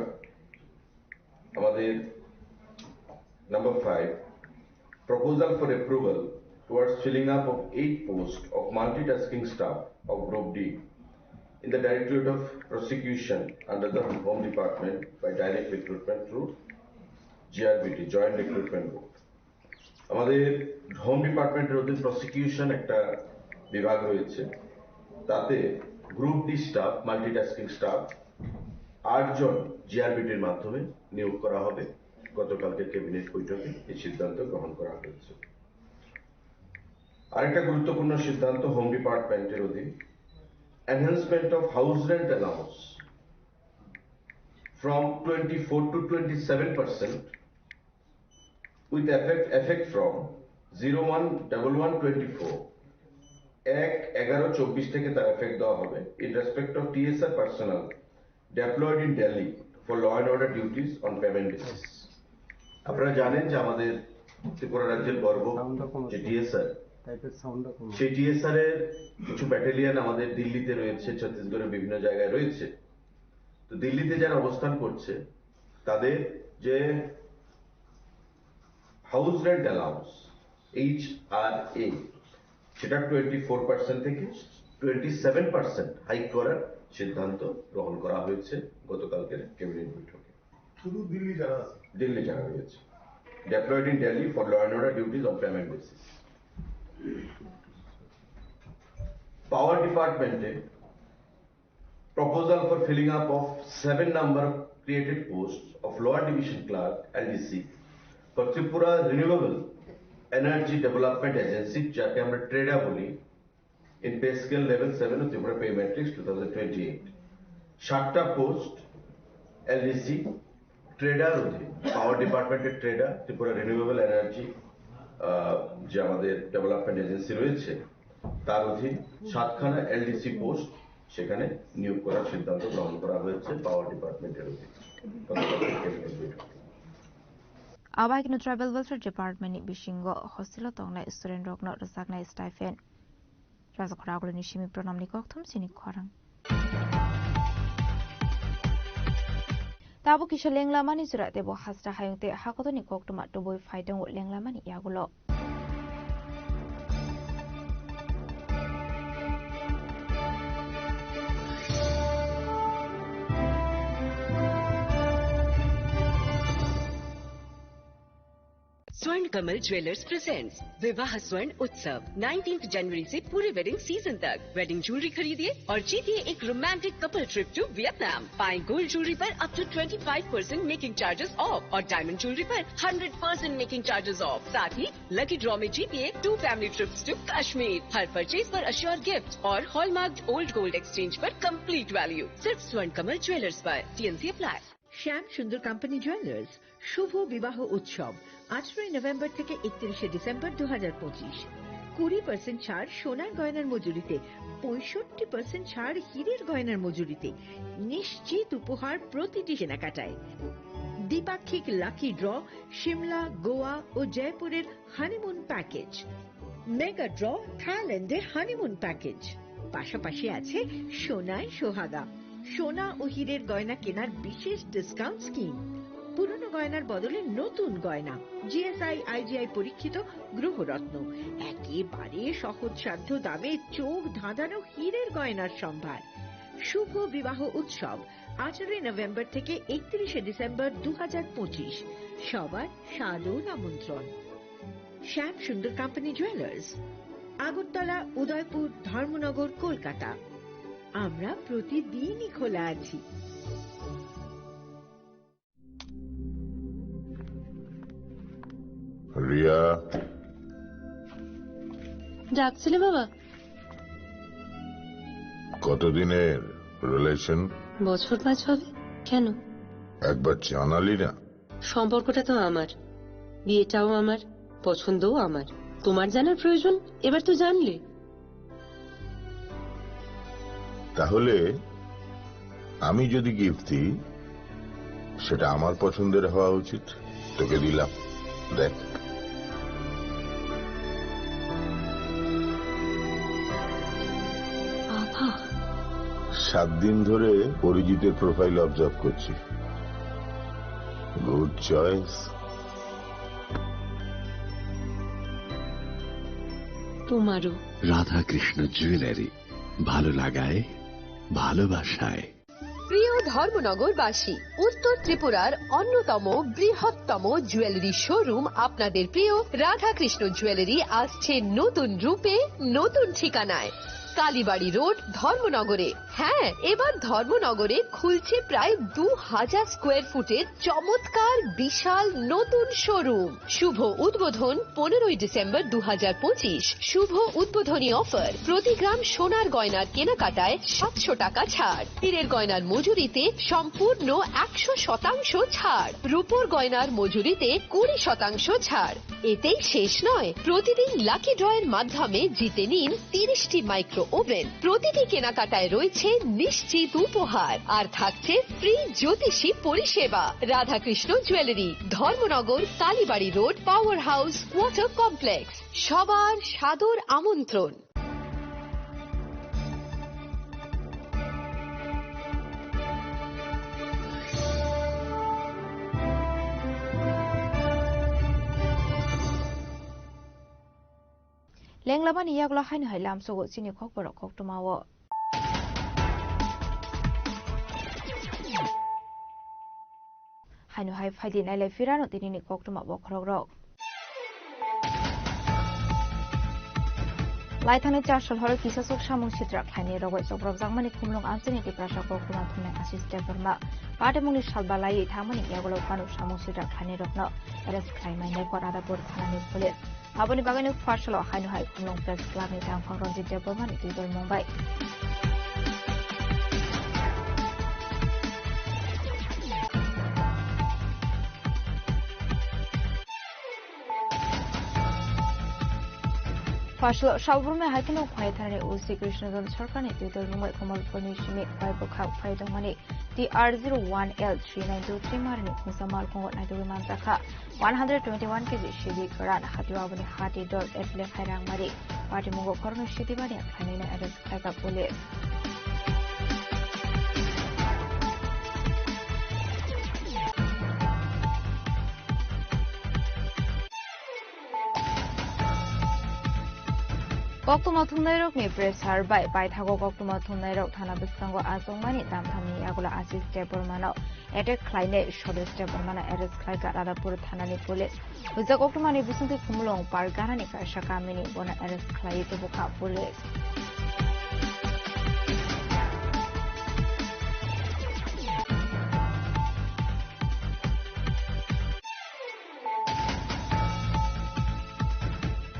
আমাদের number five, proposal for approval towards filling up of eight post of multitasking staff of Group D in the Directorate of Prosecution under the Home Department by direct recruitment through G R B T, Joint Recruitment Board. আমাদের হোম ডিপার্টমেন্টের অধীন প্রসিকিউশন একটা বিভাগ রয়েছে, তাতে group D staff, multitasking staff আটজন জিআরবিটির মাধ্যমে নিয়োগ করা হবে। গতকালকে ক্যাবিনেট বৈঠকে এই সিদ্ধান্ত গ্রহণ করা হয়েছে। আরেকটা গুরুত্বপূর্ণ সিদ্ধান্ত হোম ডিপার্টমেন্টের অধীন, enhancement of house rent allowance from twenty-four to twenty-seven percent with effect, effect from zero one double one twenty-four, এক এগারো চব্বিশ থেকে তার এফেক্ট দেওয়া হবে in respect of T S R personnel deployed in Delhi for law and order duties on payment basis. আপনারা জানেন যে আমাদের ত্রিপুরা রাজ্যের গর্ব সাউন্ডটা কমাও। যে টিএসআর, টাইপের সাউন্ডটা কমাও। সেই টিএসআর এর কিছু ব্যাটালিয়ন আমাদের দিল্লিতে রয়েছে, ছত্তিশগড়ের বিভিন্ন জায়গায় রয়েছে। তো দিল্লিতে যারা অবস্থান করছে তাদের যে হাউস রেন্ট অ্যালাউন্স, এইচআরএ, সেটা টোয়েন্টি ফোর পার্সেন্ট থেকে টোয়েন্টি সেভেন পার্সেন্ট হাইক করার সিদ্ধান্ত গ্রহণ করা হয়েছে গতকালকের ক্যাবিনেট বৈঠকে। শুধু দিল্লি যারা আছে? দিল্লি যারা রয়েছে, deployed in Delhi for law and order duties on payment basis. পাওয়ার ডিপার্টমেন্টে proposal for filling up of seven number created posts of Lower Division Clerk, L D C, for Tripura Renewable Energy Development Agency, যাকে আমরা ট্রেডা বলি, in pay scale level seven of Tripura Pay Matrix two thousand twenty-eight. সাতটা post LDC tedder অধীন, পাওয়ার ডিপার্টমেন্টের ট্রেডার, Tripura renewable energy, আহ, যে আমাদের development agency রয়েছে, তার অধীন সাতখানা এলডিসি পোস্ট সেখানে নিয়োগ করার সিদ্ধান্ত গ্রহণ করা হয়েছে পাওয়ার ডিপার্টমেন্টের অধীন। Abo hai kheno Tribal Welfare Department ni bisingo hostel o tongnai student rokno rwjaknai stipend. Rajakhora Agulini simi Pranamni kokthum chini khorang. Tabuk kisa lenglamani jora teibo hasta hayung tei hakotorni koktwma tubui phai tongo lenglamani yagulo. Swarn Kamal Jewellers presents Vivah Swarn Utsav, nineteenth जनवरी से पूरे wedding season तक। Wedding jewellery खरीदिए और जीतिए एक romantic couple trip to Vietnam. पाएं gold jewellery पर up to twenty five percent making charges off और डायमंड ज्वेलरी पर hundred percent making charges off. साथ ही लकी ड्रॉ में जीतिए two family trips to Kashmir. हर परचेज पर अश्योर गिफ्ट और हॉलमार्क्ड ओल्ड गोल्ड एक्सचेंज पर कंप्लीट वैल्यू। सिर्फ स्वर्ण कमल ज्वेलर्स पर। TNC apply. Shyam Sundar company jewellers শুভ বিবাহ উৎসব, আঠারোই নভেম্বর থেকে একত্রিশে ডিসেম্বর দু হাজার পঁচিশ। কুড়ি পার্সেন্ট ছাড় সোনার গয়নার মজুরিতে, পঁয়ষট্টি পার্সেন্ট ছাড় হীরের গয়নার মজুরিতে, নিশ্চিত উপহার প্রতিটি কেনাকাটায়। দ্বিপাক্ষিক লাকি ড্র, সিমলা, গোয়া ও জয়পুরের হানিমুন প্যাকেজ, মেগা ড্র, থাইল্যান্ডের হানিমুন প্যাকেজ। পাশাপাশি আছে সোনায় সোহাগা, সোনা ও হীরের গয়না কেনার বিশেষ ডিসকাউন্ট স্কিম, পুরনো গয়নার বদলে নতুন গয়না, জিএসআই আইজিআই পরীক্ষিত গ্রহরত্ন, একেবারে সহজসাধ্য দামে চোখ ধাঁধানো হীরের গয়নার সম্ভার। শুভ বিবাহ উৎসব, আঠারোই নভেম্বর থেকে একত্রিশে ডিসেম্বর দু হাজার পঁচিশ। সবার সাদর আমন্ত্রণ। শ্যাম সুন্দর কোম্পানি জুয়েলার্স, আগরতলা, উদয়পুর, ধর্মনগর, কলকাতা। আমরা প্রতিদিনই খোলা আছি। রিয়া। ডাকছিলে বাবা? কতদিনের রিলেশন? বছর পাঁচ হবে। কেন? একবার জানালি না। সম্পর্কটা তো আমার, বিয়েটাও আমার, পছন্দও আমার। তোমার জানার প্রয়োজন, এবার তো জানলে। তাহলে আমি যদি গিফট দিই, সেটা আমার পছন্দের হওয়া উচিত। তোকে দিলাম, দেখ। বাবা। সাত দিন ধরে অরিজিতের প্রোফাইল অবজার্ভ করছি। Good choice. তোমারও। রাধা কৃষ্ণ জুয়েলারি, ভালো লাগায়, ভালোবাসায়। প্রিয় ধর্মনগরবাসী, উত্তর ত্রিপুরার অন্যতম বৃহত্তম জুয়েলারি শোরুম আপনাদের প্রিয় রাধাকৃষ্ণ জুয়েলারি আসছে নতুন রূপে, নতুন ঠিকানায়, কালীবাড়ি রোড, ধর্মনগরে। হ্যাঁ, এবার ধর্মনগরে খুলছে প্রায় দু হাজার স্কোয়ার ফুটের চমৎকার বিশাল নতুন শোরুম। শুভ উদ্বোধন পনেরোই ডিসেম্বর দু হাজার পঁচিশ। শুভ উদ্বোধনী অফার, প্রতি গ্রাম সোনার গয়নার কেনাকাটায় সাতশো টাকা ছাড়, হীরের গয়নার মজুরিতে সম্পূর্ণ একশো শতাংশ ছাড়, রূপোর গয়নার মজুরিতে কুড়ি শতাংশ ছাড়। এতেই শেষ নয়, প্রতিদিন লাকি ড্রয়ের মাধ্যমে জিতে নিন তিরিশটি মাইক্রো ওভেন। প্রতিটি কেনাকাটায় রয়েছে নিশ্চিত উপহার, আর থাকছে ফ্রি জ্যোতিষী পরিষেবা। Radhakrishna jewellery, Dharmanagar, Kalibari road, power house, water complex. সবার সাদর আমন্ত্রণ। Lenglamani yagulo haino hai lamsogo chini kokborok koktwmao. Haino hai phaidi nailai phirano tinini koktwma bokhorokrok. Laithani char sal horo kisasok samung sitra khlaini rogwi chopropjakmani khumlwng amchaini Tiprasa koktwma thumnai Ashish Debbarma. Patimungni salba laiwi thangmani yagulo phano samung sitra khlainai rokno arrest khlaimainai Kodadapur thanani police. Aboni bagwino pharsalo haino hai khumlwng press clubni tangphang Ranjit Debbarmani Twitter mung bai. Pharsalo Saburmai hai kheno Khwai thanani O C Krishnadon Sarkarni Twitter mung bai Kamalpurni simi Khwai bwkhak phai tongmani T R zero one L three nine two three marini khungsa malkhungo naitugwi manjakha. One hundred twenty-one K G sidi kwran hatio aboni hati dol F L F hai rangmari. Patimungno khoroknwi sidi bani khlainai arrest khlaikha police. Koktwma thumnairokni pressure bai paithago koktwma thumnairok thana bwskango achukmani damthamni yagulo Ashish Debbarmano attack khlainai Swadesh Debbarmano arrest khlaikha Radhapur thanani police. Hujak koktwmani bisingtwi Khumulwng Parganani kaisa kamini bono arrest khlaiwi tubukha police.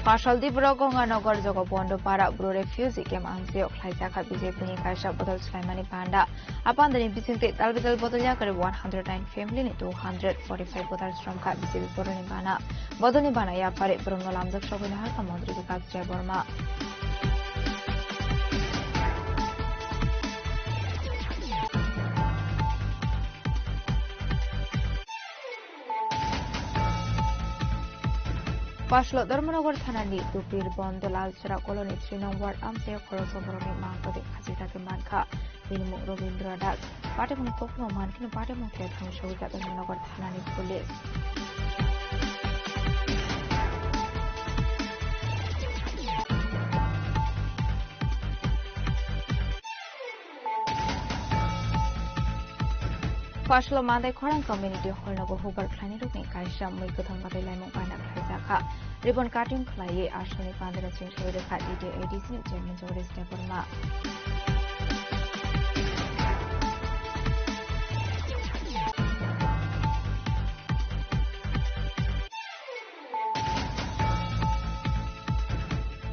Phasaldi borok Gonganagar Jogobondho Para Bru Refugee Camp amchaio khlaijakha B J P ni kaisa bodol swlaimani panda. A pandani bisingtwi tal bedal bodol yakarwi one hundred nine family ni two hundred forty-five voters romkha B J P boroni bana. Bodolni bana yapharwi borokno lamjak sogwi naharkha Montri Bikash Debbarma. Phasalok Dharmanagar thanani Tupir Bondo Lalchara colony three nong ward amchaio khoroksa borokni mangpodi khachijagwi mankha. Bini mung Robindra Das. Patimungni koktwma mankhe patimung khe thangwi sogwi Dharmanagar thanani police. Phasalok Mandai Khorang Community Hall nogo hubar khlainai rokni kaisa mui kwthang batai laimung bana khlaijakha. Ribbon cutting khlaiwi aswkni pandra chingsawi rwkha D T A D C ni chairman Jagadish Debbarma.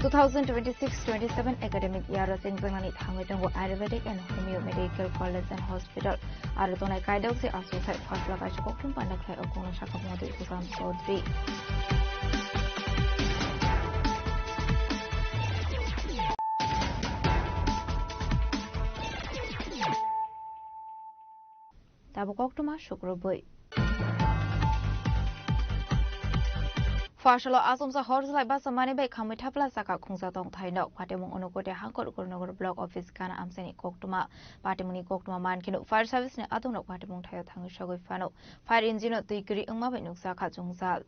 Two thousand twenty-six twenty-seven academic year o chengjaknani thangwi tongo Ayurvedic and Homeo Medical College and Hospital. Aro tongnai kaidok se aswk sai phasalok kaisa koktwma panda khlai o kongno sakha Montri Sushant Chaudhary. Tabuk koktwma sukrubwi. Phasalok achomsa hor chwlai basa manwi bai khamwi thapla saka khungsa tongthai nok. Patimung Unakoti Hangkor Gurunogor Block Office gana amchaini koktwma. Patimungni koktwma mankheno fire service ni adongrok patimung thaio thangwi sogwi phano fire engine o twi kwrwi wngma bai nukjakha chwngjal.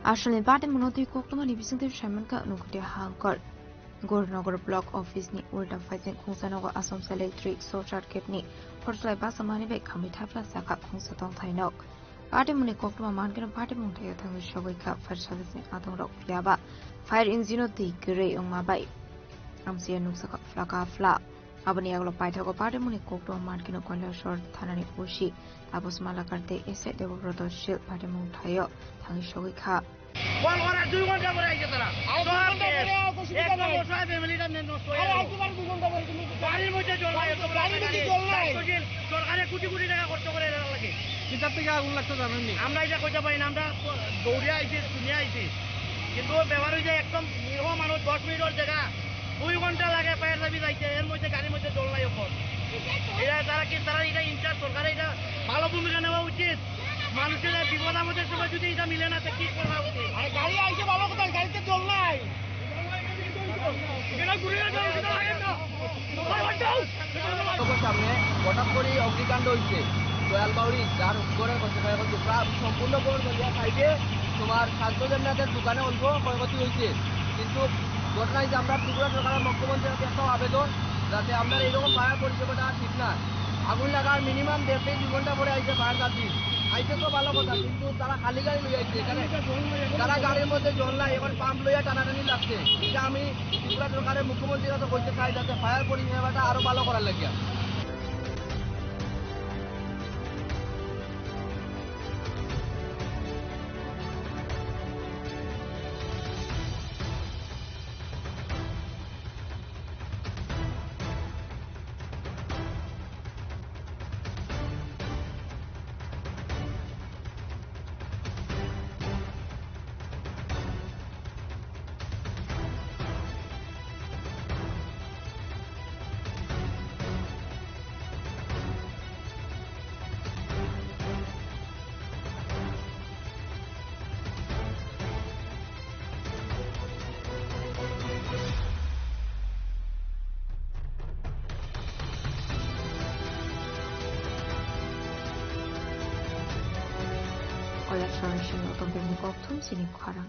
Asalni patimungno twi koktwmani bisingtwi saimankha Unakoti Hangkor. Gurunogor Block Office ni ulta phaising khungsa nogo Assam Electric short circuit ni hor chwlai basa manwi bai khamwi thapla saka khungsa tongthai nok. Patimungni koktwma mankheno patimung thaio thangwi sogwi kha fire service ni adongrok phiyaba fire engine o twi kwrwi wngma bai amchia nukjakha phlaka phla. Aboni yagulo paithago patimungni koktwma mankheno Kailashahar thanani O C Tapas Malakar tei S I Debabrata Shil patimung thaio thangwi sogwi kha. Call করার দুই ঘন্টা পরে আইছে তারা। আরে, দুই ঘন্টা পরে আও, অসুবিধা নাই। সব শেষ। একটা অসহায় ফ্যামিলিটা নষ্ট হয়ে গেল। আরে, আইতে পারে দুই ঘন্টা পরে, তুমি তো বাড়ির মধ্যে জল নাই, এত বড় বাড়ির মধ্যে গাড়ি। জল নাই। দায়িত্বশীল সরকারে কোটি কোটি টাকা খরচ করে এরা লাগে। কিতার থেকে আগুন লাগতো জানেননি? আমরা এটা কইতে পারি না, আমরা দৌড়ে আইছি, শুনে আইছি। কিন্তু ব্যাপার হইছে একদম নিরীহ মানুষ, দশ মিনিটের জায়গা দুই ঘন্টা লাগে ফায়ার সার্ভিস আইতে, এর মধ্যে গাড়ির মধ্যে জল নাই এখন। এরা, তারা কি, তারা এটা ইনচার্জ, সরকারের এটা ভালো ভূমিকা নেওয়া উচিত। মানুষের এই বিপদ আপদের সময় যদি এটা মিলে না, তো কি করা উচিত? আরে গাড়ি আইছে ভালো কথা, গাড়িতে জল নাই। এটা ঘুরে না, এটা লাগে না। লোকের সামনে হঠাৎ করে অগ্নিকাণ্ড হইছে। দয়াল বাউরি যার ঘরের কথা কয়, এখন তো প্রায় সম্পূর্ণ ঘর জ্বলিয়া খাইছে। তোমার শান্ত দেবনাথের দোকানে অল্প ক্ষয়ক্ষতি হইছে, কিন্তু ঘটনায় যে আমরা ত্রিপুরা সরকারের মুখ্যমন্ত্রীর কাছে একটাও আবেদন, যাতে আমরা এরকম ফায়ার পরিষেবাটা ঠিক না। আগুন লাগার মিনিমাম দেড় থেকে দুই ঘন্টা পরে আইছে ফায়ার সার্ভিস। আইছে তো ভালো কথা, কিন্তু তারা খালি গাড়ি লই আইছে এখানে। তারা গাড়ির মধ্যে জল নাই, এখন পাম্প লইয়া টানাটানি লাগছে। এটা আমি ত্রিপুরা সরকারের মুখ্যমন্ত্রীর কাছে বলতে চাই, যাতে ফায়ার পরিষেবাটা আরো ভালো করার লাগে। Election Commission ni kokthum chini khorang.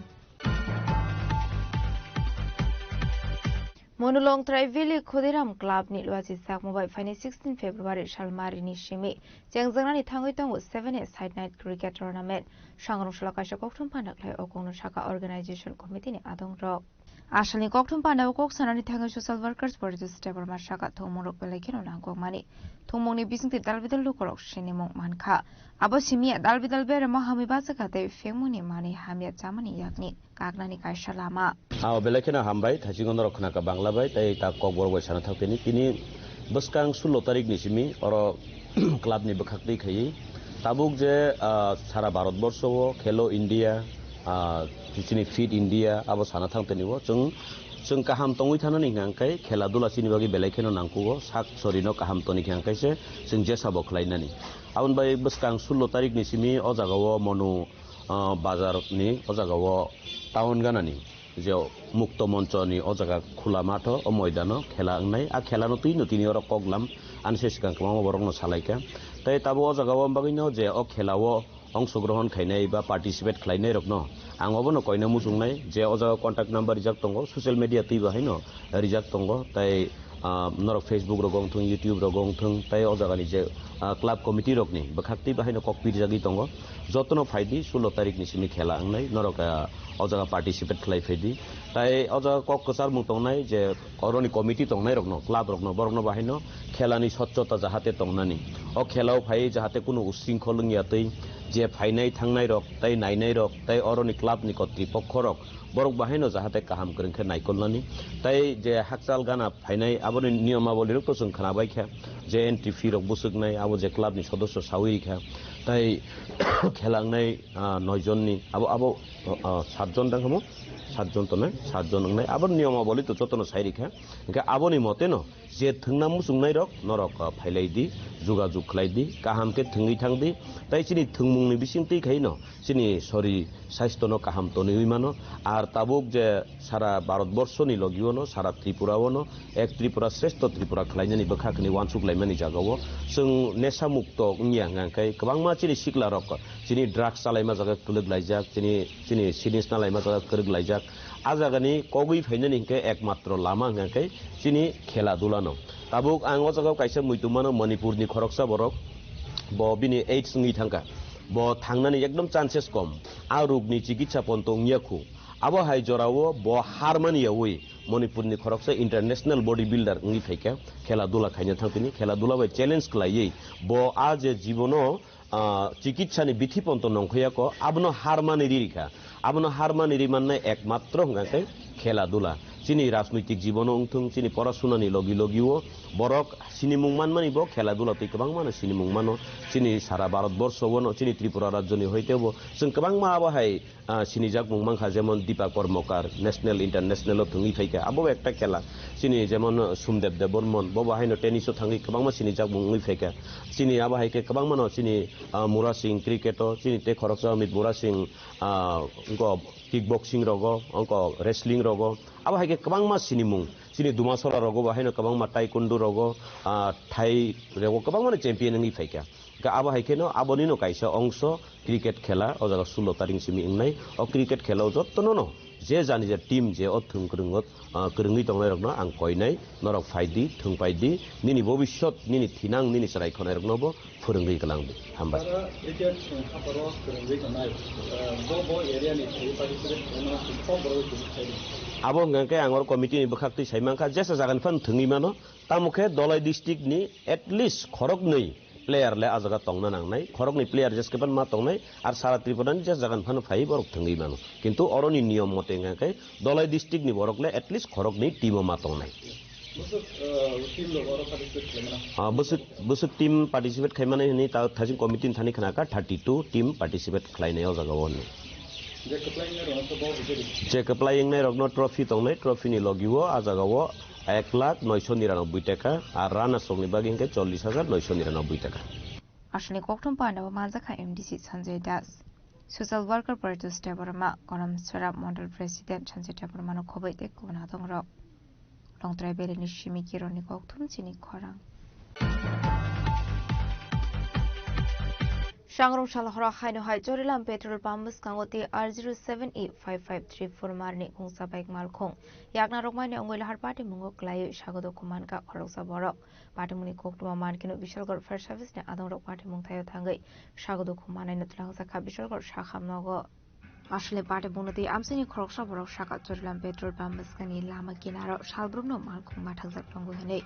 Monulong Tribal Khudiram Club ni luachi sakmo bai phaini sixteen February salmari ni simi chengjaknani thangwi tongo seven A side night cricket tournament. Sangrong salo kaisa kokthum panda khlai o kokno saka organization committee ni adong rok. Asalni kokthum panda o kok sanani thangwi social workers Poritos Debbarma saka thwngmung rok belai kheno nangkukmani. Thwngmungni bisingtwi dalbidal lukurok sinimung mankha. Abo simi ya dalbidal berama hamwi bachakha tei phengmungni manwi hamya chamani yakni kaknani kaisa lama. Ao belai kheno hambai, thaisingo norok khnaka Bangla bai, tei ta kokborok bai sana thak tini. Tini bwskang sullo tarik ni simi oro club ni bwkhak twi khaiwi tabuk je, ah, sara Bharat borsho o Khelo India, ah, chini Fit India abo sana thang tini o. Chwng, chwng kaham tongwi thanani hwnkha hwnkhe khela dula chini bagwi belai kheno nangkugo, sak sorino kaham toni hwnkha hwnkhe se chwng jesa bo khlainani. Aboni bai bwskang sullo tarik ni simi o jaga o Monu ah, bazar ni o jaga o town gana ni je mukto moncho ni o jaga khula matho o moidano khela wngnai. A khela no twi no tini oro koklam ani se swkang kwbangma borok no salai kha. Tei tabuk o jaga o bagwi no je o khela o ongshogrohon khainai ba participate khlainai rok no ang obo no koina muchungnai je o jaga contact number rijak tongo, social media twi bo haino rijak tongo. Tei ah, norok Facebook rogo wngthung, YouTube rogo wngthung, tei o jagani je, ah, club committee rokni bwkhak twi bahaino kok pirjagwi tongo. Jotono phaidi, sullo tarikni simi khela wngnai, norok, ah, o jaga participate khlai phaidi. Tai o jaga kok kwcharmung tongnai je oroni committee tongnai rokno, club rokno, borokno bahaino khelani swchhota jahate tongnani. O khelao phai jahate kunu usringkhol wngya twi, je phainai thangnai rok, tei nainai rok, tei oroni clubni kotripokho rok, borok bahaino jahate kaham kwrwng khe naikolnani. Tai je hakchal gana phainai, aboni niyomaboli rok to chwng khwnabai kha, je entry fee rok bwswknai, abo je club ni sodosyo sawi rikha, tai khela wngnai, ah, noi jon ni, abo, abo, ah, sat jon dang hamo, sat jon tongnai, sat jon wngnai, aboni niyomaboli to jotono sai rikha. Hwnkhe aboni mote no je thwngna muchungnai rok norok, ah, phailai di, jogajog khlai di, kaham khe thwngwi thang di, tai chini thwngmung ni bising twi khai no chini sori saisto no kaham tonwi mano. Ar tabuk je sara Bharat borsho ni logi o no, sara Tripura o no ek Tripura shresto Tripura khlainani bwkha khni uansuk laimani jaga o chwng nesa mukto wngya hwnkha khe kwbangma chini sikla rok chini drugs chalaima jaga kwlwk laijak, chini, chini sinisna laima jaga kwrwk laijak. A jaga ni kogwi phainani hwnkhe ekmatro lama hwnkha khe chini khela dula no. Tabuk ang o jaga o kaisa muitu mano, Manipur ni khoroksa borok, bo bini AIDS wngwi thangkha, bo thangnani ekdom chances kom, a rog ni chikitsa ponto wngya khu. Abo hai jora o bo har mani yaui Manipur ni khoroksa international body builder wngwi phaikha, khela dula khaina thang tini, khela dula bai challenge khlaiwi bo a je jibono, ah, chikitsa ni bithi ponto nongkhoi ya kho, abono har mani ri rikha. Abono har mani ri mannai ekmatro hwnkha khe khela dula. Chini rajnoitik jibono wngthung, chini porasuna ni logi logi o borok sinimung manmani bo khela dula twi kwbangma no sinimung mano. Chini sara Bharat borsho o no, chini Tripura rajyo ni hoite bo chwng kwbangma abo hai, ah, sinijakmung mankha, jemon Deepa Karmakar, national, international o thwngwi phaikha, abo bo ekta khela. Chini jemon Somdev Debbarman, bo bo haino tennis o thangwi kwbangma sinijakmung wngwi phaikha. Chini abo hai khe kwbangma no chini, ah, Mura Singh cricket o, chini tei khoroksa Amit Mura Singh, ah, wngkha kickboxing rogo, wngkha wrestling rogo, abo hai khe kwbangma sinimung. Chini Dumasora rogo bo haino kwbangma taekwondo rogo, ah, thai rogo kwbangma no champion wngwi phaikha. Hwnkhe abo hai kheno aboni no kaisa ongso cricket khela o jaga sullo tarik simi wngnai. O cricket khela o jotono no je jani je team je o thwng kwrwngo, ah, kwrwngwi tongnai rokno ang koinai, norok phaidi, thwngpaidi, nini bobishyot, nini thinang, nini chwrai khonai rokno bo phwrwngwi kwlang di. Hambai. Aro cricket, eh, haparo kwrwngwi tongnai, eh, bo, bo area ni thwi participate khlaimano kok borok khe sai di. Abo hwnkha khe ang oro committee ni bwkhak twi sai mankha, jesa jaga ni phano thwngwi mano, tamo khe Dholai district ni at least khoroknwi player le ah jaga tongna nangnai, khoroknwi player jeskhe phano ma tongnai, ar sara Tripura ni jesa jaga ni phano phai borok thwngwi mano. Kintu oroni niyom mote hwnkha khe Dholai district ni borok le at least khoroknwi team o ma tongnai. Bwswk, eh, team rok oro participate khlaimana? Ah, bwswk, bwswk team participate khlaimani hwnwi ta thajin committee ni thani khna kha thirty two team participate khlainai o jaga o hwnwi. Je kwplai wngnai rokno to bo bijadi. Je kwplai wngnai rokno trophy tongnai, trophy ni logi o ah jaga o ek lakh noisho niranoboi taka, ar runners rokni bagwi hwnkhe chollish hajar noisho niranoboi taka. Aswkni kokthum panda o manjakha M D C Sanjay Das, social worker Paritos Debbarma, Koramsora Mondol President Sanjay Debbarmano khoboi tei kubun adongrok. Longtrai Valley ni simi Kiron ni kokthum chini khorang. Changrong sal horo haino hai Chorilam petrol pump bwskango T R zero seven E five five three four marni khungsa bike malkhung yakna rwkmani wngwi lahar patimungo kwlaiwi sago dukhu mankha khoroksa borok. Patimungni koktwma mankhe Bishalgarh Fire Service ni adongrok patimung thaio thangwi sago dukhu manwino twlangjakha Bishalgarh sakham nogo. Aswlni patimungno tei amchaini khoroksa borok saka Chorilam petrol pump bwskangni lama kinaro salbrumno malkhung mathakjak tongo hwnwi.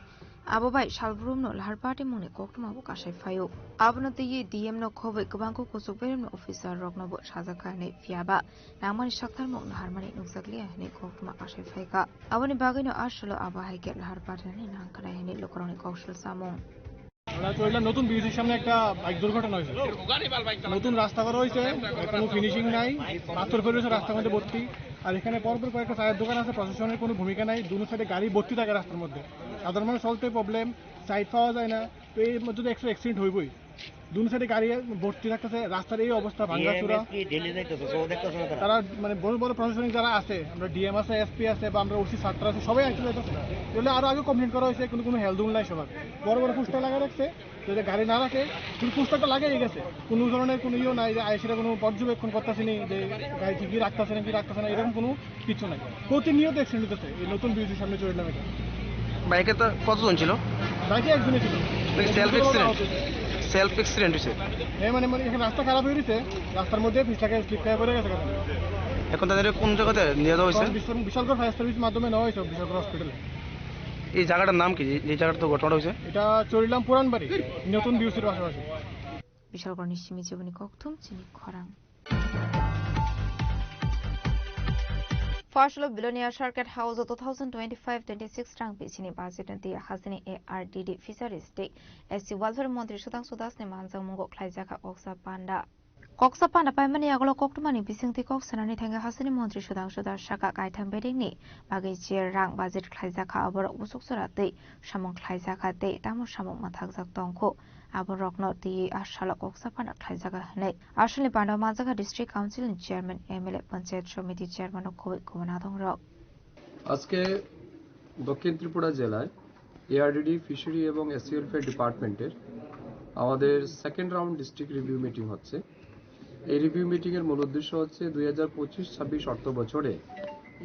Abo bai salbrumno lahar patimungni koktwmabo kasai phaio. Abono twiwi D M no khobwi kwbangkhe kuchuk beremni officer roknobo sajakha hwnwi, phiyaba nangmani saktharmung naharmani nukjakliya hwnwi koktwma kasai phaikha. Aboni bagwino aswlo abo hai khe lahar patinani nangkhnai hwnwi lukurokni kok sil samung. আমরা চললাম নতুন বিউসির সামনে একটা বাইক দুর্ঘটনা হয়েছে। নতুন রাস্তা করা হয়েছে, কোনো ফিনিশিং নাই, পাথর ফেলে হয়েছে রাস্তার মধ্যে ভর্তি। আর এখানে পরপর কয়েকটা চায়ের দোকান আছে, প্রশাসনের কোনো ভূমিকা নাই, দুনো সাইডে গাড়ি ভর্তি থাকে রাস্তার মধ্যে, সাধারণ মানুষ চলতে প্রবলেম, সাইড পাওয়া যায় না। তো এর মধ্যে তো একটা অ্যাক্সিডেন্ট হইবই। দুনো সাইডে গাড়ি ভর্তি থাকতেছে, রাস্তার এই অবস্থা ভাঙাচুরা। D M S P daily যাইতেছে, কেউ দেখতেছে না তারা। তারা মানে বড় বড় প্রশাসনিক যারা আছে, আমরা ডি এম আছে, এস পি আছে, বা আমরা ও সি ছাত্র আছে, সবাই একসাথে যাইতেছে। তাহলে আরো আগে কমপ্লেন করা হয়েছে, কিন্তু কোনো হেলদুল নাই সবার। বড় বড় পোস্টার লাগা রাখছে, যদি গাড়ি না রাখে, শুধু পোস্টারটা লাগাই গেছে, কোনো ধরনের কোনো ইয়েও নাই যে আইসিরা কোনো পর্যবেক্ষণ করতেছে নি যে গাড়ি ঠিকই রাখতেছে নাকি রাখতেছে না, এরকম কোনো কিছু নাই। প্রতিনিয়ত অ্যাক্সিডেন্ট হইতেছে এই নতুন বিউসির সামনে চড়লাম এটা। বাইকে তো কতজন ছিল? বাইকে একজনই ছিল। Self accident? সেলফ অ্যাক্সিডেন্ট হয়েছে। হ্যাঁ, মানে মানে এখানে রাস্তা খারাপ হয়ে গেছে, রাস্তার মধ্যে পিছলাকে স্লিপ খেয়ে পড়ে গেছে। এখন তাদের কোন জায়গাতে নিয়ে যাওয়া হয়েছে? বিশাল বিশালগড় ফায়ার সার্ভিস মাধ্যমে নেওয়া হয়েছে বিশালগড় হসপিটালে। এই জায়গাটার নাম কি, যে জায়গাটা তো ঘটনা হয়েছে? এটা চড়িলাম পুরান বাড়ি, নতুন বিউসির পাশাপাশি। Bishalgarhni simi jeboni kokthum chini khorang. Fashulo Bilonia Circuit House o two thousand twenty-five twenty-six rang bisini budget no twi hasteni A R D D Fisheries tei S C Welfare Montri Sudhangshu Das ni manjakmungo khlaijakha koksa panda. Koksa panda paimani yagulo koktwmani bisingtwi kok sanani thangwi hasteni Montri Sudhangshu Das saka kaitham bedekni bagwi je rang budget khlaijakha, aborok busuk jora twi samung khlaijakha tei tamo samung mwthakjak tongkhu. Aborokno twiwi a salo koksa panda khlaijakha hwnwi a salni panda manjakha District Council ni Chairman, M L A, Panchayat Samiti Chairman o khobwi kubun adongrok. আজকে দক্ষিণ ত্রিপুরা জেলায় ARDD, fishery এবং SC welfare ডিপার্টমেন্টের আমাদের second round district review meeting হচ্ছে। এই রিভিউ মিটিংয়ের মূল উদ্দেশ্য হচ্ছে দুই হাজার পঁচিশ ছাব্বিশ অর্থ বছরে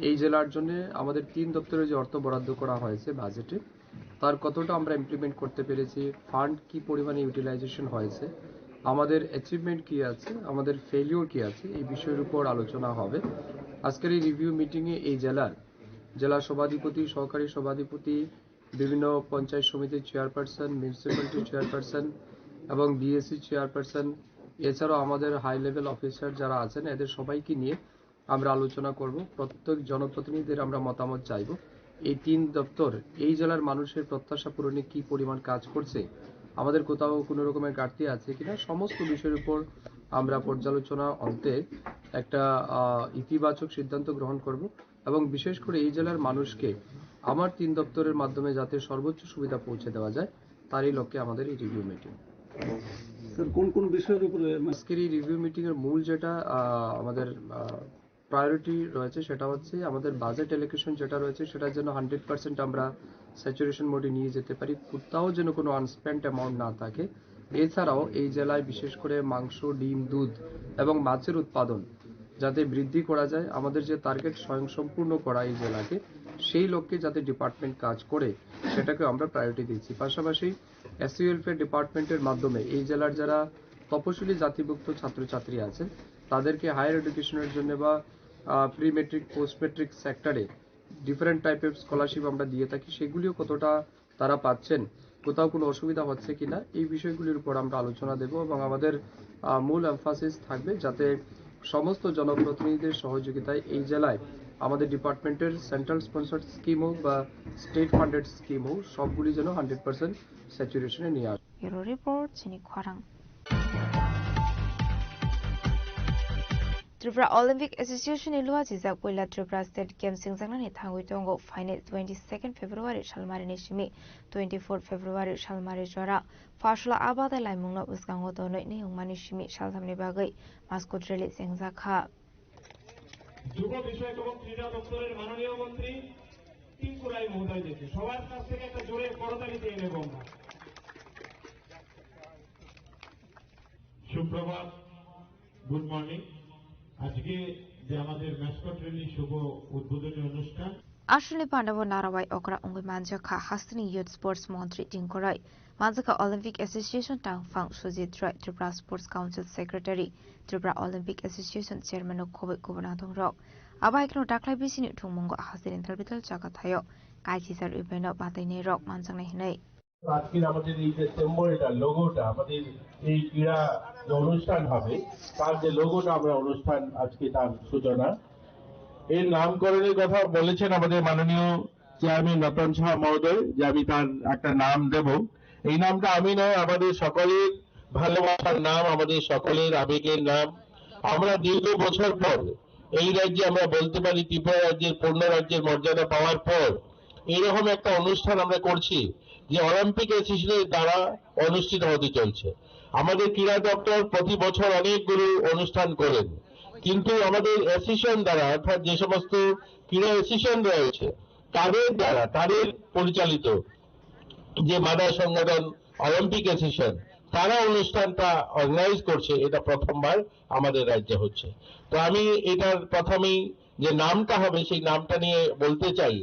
এই জেলার জন্য আমাদের তিন দপ্তরে যে অর্থ বরাদ্দ করা হয়েছে বাজেটে, তার কতটা আমরা ইমপ্লিমেন্ট করতে পেরেছি, ফান্ড কি পরিমাণে ইউটিলাইজেশন হয়েছে, আমাদের অ্যাচিভমেন্ট কি আছে, আমাদের ফেলিওর কি আছে, এই বিষয়ের উপর আলোচনা হবে। আজকের এই রিভিউ মিটিংয়ে এই জেলার জেলা সভাধিপতি, সহকারী সভাধিপতি, বিভিন্ন পঞ্চায়েত সমিতির চেয়ারপারসন, মিউনিসিপ্যালিটির চেয়ারপারসন এবং ডিএসসি চেয়ারপারসন, এছাড়াও আমাদের হাই লেভেল অফিসার যারা আছেন, এদের সবাইকে নিয়ে আমরা আলোচনা করব। প্রত্যেক জনপ্রতিনিধিদের আমরা মতামত চাইব। এই তিন দপ্তর এই জেলার মানুষের প্রত্যাশা পূরণে কি পরিমাণ কাজ করছে, আমাদের কোথাও কোনো রকমের ঘাটতি আছে কিনা, সমস্ত বিষয়ের উপর আমরা পর্যালোচনা অন্তে একটা, আহ, ইতিবাচক সিদ্ধান্ত গ্রহণ করব এবং বিশেষ করে এই জেলার মানুষকে আমার তিন দপ্তরের মাধ্যমে যাতে সর্বোচ্চ সুবিধা পৌঁছে দেওয়া যায়, তারই লক্ষ্যে আমাদের এই রিভিউ মিটিং। স্যার, কোন কোন বিষয়ের উপরে? আজকের এই রিভিউ মিটিং এর মূল যেটা, আহ, আমাদের, আহ, প্রায়োরিটি রয়েছে, সেটা হচ্ছে আমাদের বাজেট অ্যালোকেশন যেটা রয়েছে, সেটার জন্য হান্ড্রেড পার্সেন্ট আমরা স্যাচুরেশন মোডে নিয়ে যেতে পারি, কোথাও যেন কোনো আনস্পেন্ট অ্যামাউন্ট না থাকে। এছাড়াও এই জেলায় বিশেষ করে মাংস, ডিম, দুধ এবং মাছের উৎপাদন যাতে বৃদ্ধি করা যায়, আমাদের যে টার্গেট স্বয়ংসম্পূর্ণ করা এই জেলাকে, সেই লক্ষ্যে যাতে ডিপার্টমেন্ট কাজ করে, সেটাকে আমরা প্রায়োরিটি দিচ্ছি। পাশাপাশি এসসি ওয়েলফেয়ার ডিপার্টমেন্টের মাধ্যমে এই জেলার যারা তপশিলি জাতিভুক্ত ছাত্রছাত্রী আছেন, তাদেরকে হায়ার এডুকেশনের জন্য বা, আহ, প্রি মেট্রিক, পোস্ট মেট্রিক সেক্টরে ডিফারেন্ট টাইপের স্কলারশিপ আমরা দিয়ে থাকি, সেগুলিও কতটা তারা পাচ্ছেন, কোথাও কোনো অসুবিধা হচ্ছে কিনা, এই বিষয়গুলির উপর আমরা আলোচনা দেব এবং আমাদের, আহ, মূল এমফাসিস থাকবে যাতে সমস্ত জনপ্রতিনিধিদের সহযোগিতায় এই জেলায় আমাদের ডিপার্টমেন্টের সেন্ট্রাল স্পন্সর্ড স্কিম হোক বা স্টেট ফান্ডেড স্কিম হোক, সবগুলি যেন হান্ড্রেড পার্সেন্ট স্যাচুরেশনে নিয়ে আসে। Bureau Report, Chini Khorang. Tripura Olympic Association ni luachijak puila Tripura State Games singjaknani thangwi tongo, phainai twenty second February salmarini simi twenty four February salmari jora. Fasula a badai laimungno bwskango tonwi niyungmani simi salthamni bagwi maskut rally chengjakha. যুব বিষয়ক এবং ক্রীড়া দপ্তরের মাননীয় মন্ত্রী টিঙ্কু রায় মহোদয়জিকে সবার কাছ থেকে একটা জোরে করতালি চেয়ে নেব আমরা। সুপ্রভাত, গুড মর্নিং। আজকে যে আমাদের ম্যাসকট র্যালি শুভ উদ্বোধনী অনুষ্ঠান, Aswkni pandao narabai okra wngwi manjakha hasteni Youth Sports Montri Tingkorai, manjakha Olympic Association tangphang Sujit Roy, Tripura Sports Council Secretary, Tripura Olympic Association Chairman no khobwi kubun adongrok. Abo hai kheno daklai bisini thwngmungo hasteni dalbidal jaga thaio kaisisa rwbaino batainairok manjaknai hwnwi. আজকের আমাদের এই যে সিম্বলটা, লোগোটা, আমাদের এই ক্রীড়া যে অনুষ্ঠান হবে, তার যে লোগোটা আমরা অনুষ্ঠান আজকে তার সূচনা, এর নামকরণের কথা বলেছেন আমাদের মাননীয় চেয়ারম্যান রতন সাহা মহোদয়, যে আমি তার একটা নাম দেব। এই নামটা আমি নয়, আমাদের সকলের ভালোবাসার নাম, আমাদের সকলের আবেগের নাম। আমরা দীর্ঘ বছর পর এই রাজ্যে আমরা বলতে পারি, ত্রিপুরা রাজ্যের পূর্ণ রাজ্যের মর্যাদা পাওয়ার পর এইরকম একটা অনুষ্ঠান আমরা করছি, যে অলিম্পিক অ্যাসোসিয়েশনের দ্বারা অনুষ্ঠিত হতে চলছে। আমাদের ক্রীড়া দপ্তর প্রতি বছর অনেকগুলো অনুষ্ঠান করেন, কিন্তু আমাদের অ্যাসোসিয়েশন দ্বারা, অর্থাৎ যে সমস্ত ক্রীড়া অ্যাসোসিয়েশন রয়েছে, তাদের দ্বারা, তাদের পরিচালিত যে মাদার সংগঠন অলিম্পিক অ্যাসোসিয়েশন, তারা অনুষ্ঠানটা অর্গানাইজ করছে, এটা প্রথমবার আমাদের রাজ্যে হচ্ছে। তো আমি এটার প্রথমেই যে নামটা হবে, সেই নামটা নিয়ে বলতে চাই।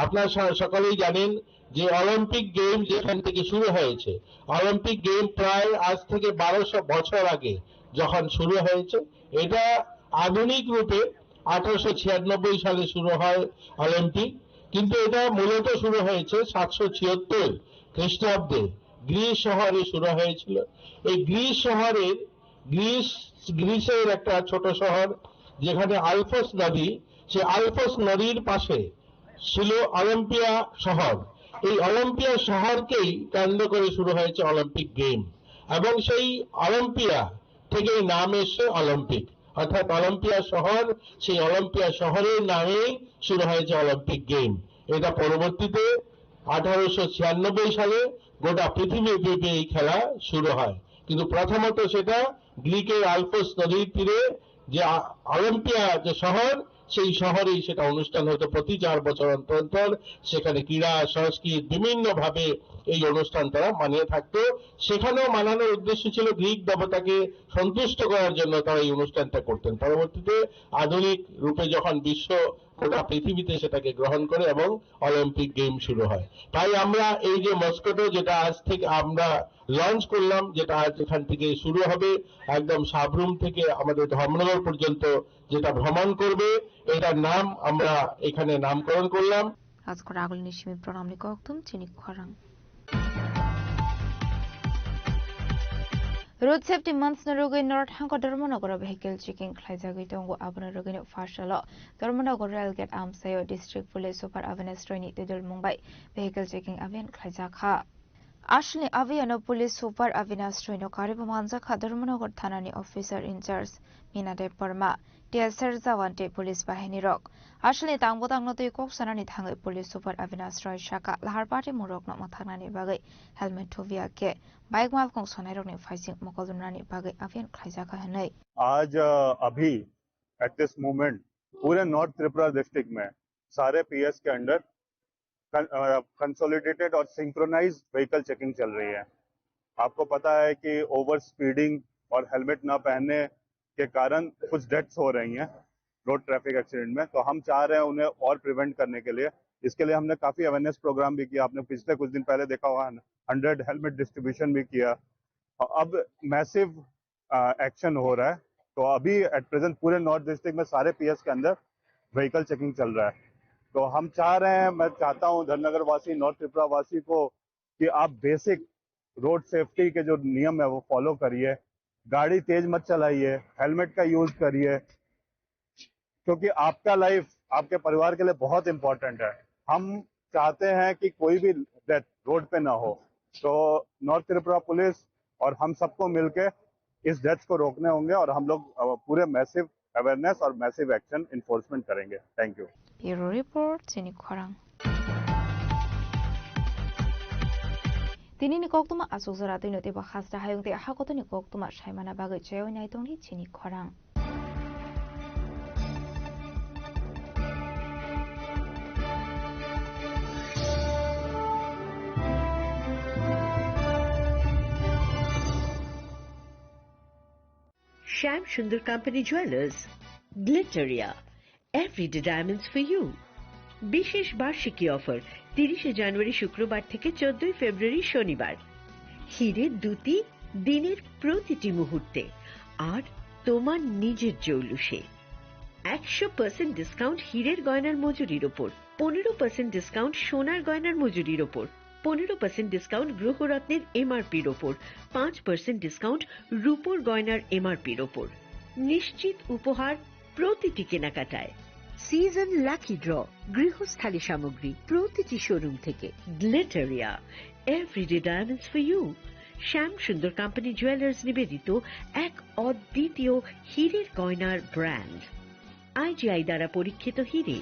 আপনারা স-, সকলেই জানেন যে অলিম্পিক গেম যেখান থেকে শুরু হয়েছে, অলিম্পিক গেম প্রায় আজ থেকে বারোশো বছর আগে যখন শুরু হয়েছে, এটা আধুনিক রূপে আঠারোশো ছিয়ানব্বই সালে শুরু হয় অলিম্পিক, কিন্তু এটা মূলত শুরু হয়েছে সাতশো ছিয়াত্তর খ্রিস্টাব্দে গ্রিস শহরে শুরু হয়েছিল। এই গ্রিস শহরের, গ্রিস, গ্রিসের একটা ছোট শহর, যেখানে আলফস নদী, সেই আলফস নদীর পাশে ছিল অলিম্পিয়া শহর। এই অলিম্পিয়া শহরকেই কেন্দ্র করে শুরু হয়েছে অলিম্পিক গেম, এবং সেই অলিম্পিয়া থেকে এই নাম এসছে অলিম্পিক, অর্থাৎ অলিম্পিয়া শহর, সেই অলিম্পিয়া শহরের নামেই শুরু হয়েছে অলিম্পিক গেম। এটা পরবর্তীতে আঠারোশো ছিয়ানব্বই সালে গোটা পৃথিবীব্যাপী এই খেলা শুরু হয়, কিন্তু প্রথমত সেটা গ্রিকের আলফস নদীর তীরে যে আ-, অলিম্পিয়া যে শহর, সেই শহরেই সেটা অনুষ্ঠান হতো প্রতি চার বছর অন্তর অন্তর। সেখানে ক্রীড়া, সংস্কৃতি, বিভিন্নভাবে এই অনুষ্ঠান তারা মানিয়ে থাকতো। সেখানেও মানানোর উদ্দেশ্য ছিল গ্রিক দেবতাকে সন্তুষ্ট করার জন্য তারা এই অনুষ্ঠানটা করতেন। পরবর্তীতে আধুনিক রূপে যখন বিশ্ব গোটা পৃথিবীতে সেটাকে গ্রহণ করে এবং অলিম্পিক গেম শুরু হয়। তাই আমরা এই যে মস্কোটো যেটা আজ থেকে আমরা লঞ্চ করলাম, যেটা আজ এখান থেকে শুরু হবে, একদম সাবরুম থেকে আমাদের ধর্মনগর পর্যন্ত যেটা ভ্রমণ করবে, এটার নাম আমরা এখানে নামকরণ করলাম। Askora agulni simi program ni kokthum chini khorang. Road safety month ni rugwi North Hangko Dharmanagar o vehicle checking khlaijagwi tongo. Aboni rugwino first salo Dharmanagar rail gate amsaio District Police Super Avinash Roy ni twidulmung bai vehicle checking abhiyan khlaijakha. Aswkni abhiyano Police Super Avinash Roy no karwi bo manjakha Dharmanagar Thana ni Officer in Charge Mina Debbarma, T S R jawan tei police bahini rok. Aswkni tang bwtang no twi kok sanani thangwi Police Super Avinash Roy saka lahar party murok no mwthaknani bagwi helmet thubiya khe bike malkhung sonai rokni phaising mokol rwnani bagwi abhiyan khlaijakha hwnwi. आज अभी at this moment पूरे नॉर्थ त्रिपुरा डिस्ट्रिक्ट में सारे पीएस के under consolidated और synchronise vehicle checking चल रही है। आपको पता है कि ओवर स्पीडिंग और हेलमेट ना पहनने के कारण कुछ डेथ्स हो रही हैं रोड ट्रैफिक एक्सीडेंट में। तो हम चाह रहे हैं उन्हें और प्रिवेंट करने के लिए, इसके लिए हमने काफी अवेयरनेस प्रोग्राम भी किया। आपने पिछले कुछ दिन पहले देखा होगा, हंड्रेड हेलमेट डिस्ट्रीब्यूशन भी किया। अब मैसिव एक्शन हो रहा है। तो अभी एट प्रेजेंट पूरे नॉर्थ डिस्ट्रिक्ट में सारे पीएस के अंदर व्हीकल चेकिंग चल रहा है। तो हम चाह रहे हैं, मैं चाहता हूँ धननगर वासी, नॉर्थ त्रिपुरा वासी को कि आप बेसिक रोड सेफ्टी के जो नियम है वो फॉलो करिए, गाड़ी तेज मत चलाइए, हेलमेट का यूज करिए, क्योंकि आपका लाइफ आपके परिवार के लिए बहुत इंपॉर्टेंट है। हम चाहते हैं कि कोई भी डेथ रोड पे ना हो। तो नॉर्थ त्रिपुरा पुलिस और हम सबको मिलके इस डेथ को रोकने होंगे और हम लोग पूरे मैसिव अवेयरनेस और मैसिव एक्शन इन्फोर्समेंट करेंगे। Thank you. Bureau Report, Chini Khorang. Tini ni koktuma asuk jora twi no tei bo hasta hayung tei hakotoni koktuma saimana bagwi chaywi nai tongdi Chini Khorang. Shyam Sundar Company Jewelers, Glitteria, Everyday Diamonds for You। বিশেষ বার্ষিকী অফার, তিরিশে জানুয়ারি শুক্রবার থেকে চোদ্দই ফেব্রুয়ারি শনিবার। হিরে দুটি দিনের প্রতিটি মুহূর্তে আর তোমার নিজের জৌলুসে। একশো পার্সেন্ট ডিসকাউন্ট হীরের গয়নার মজুরির ওপর, পনেরো পার্সেন্ট ডিসকাউন্ট সোনার গয়নার মজুরির ওপর, পনেরো পার্সেন্ট ডিসকাউন্ট গ্রহরত্নের এমআরপির ওপর, পাঁচ পার্সেন্ট ডিসকাউন্ট রূপোর গয়নার এমআরপির ওপর। নিশ্চিত উপহার প্রতিটি কেনাকাটায়। সিজন লাকি ড্র, গৃহস্থালী সামগ্রী প্রতিটি শোরুম থেকে। গ্লিটারিয়া, Everyday Diamonds for You। Shyam Sundar company jewellers নিবেদিত এক অদ্বিতীয় হীরের গয়নার ব্র্যান্ড। আইজিআই দ্বারা পরীক্ষিত হিরে।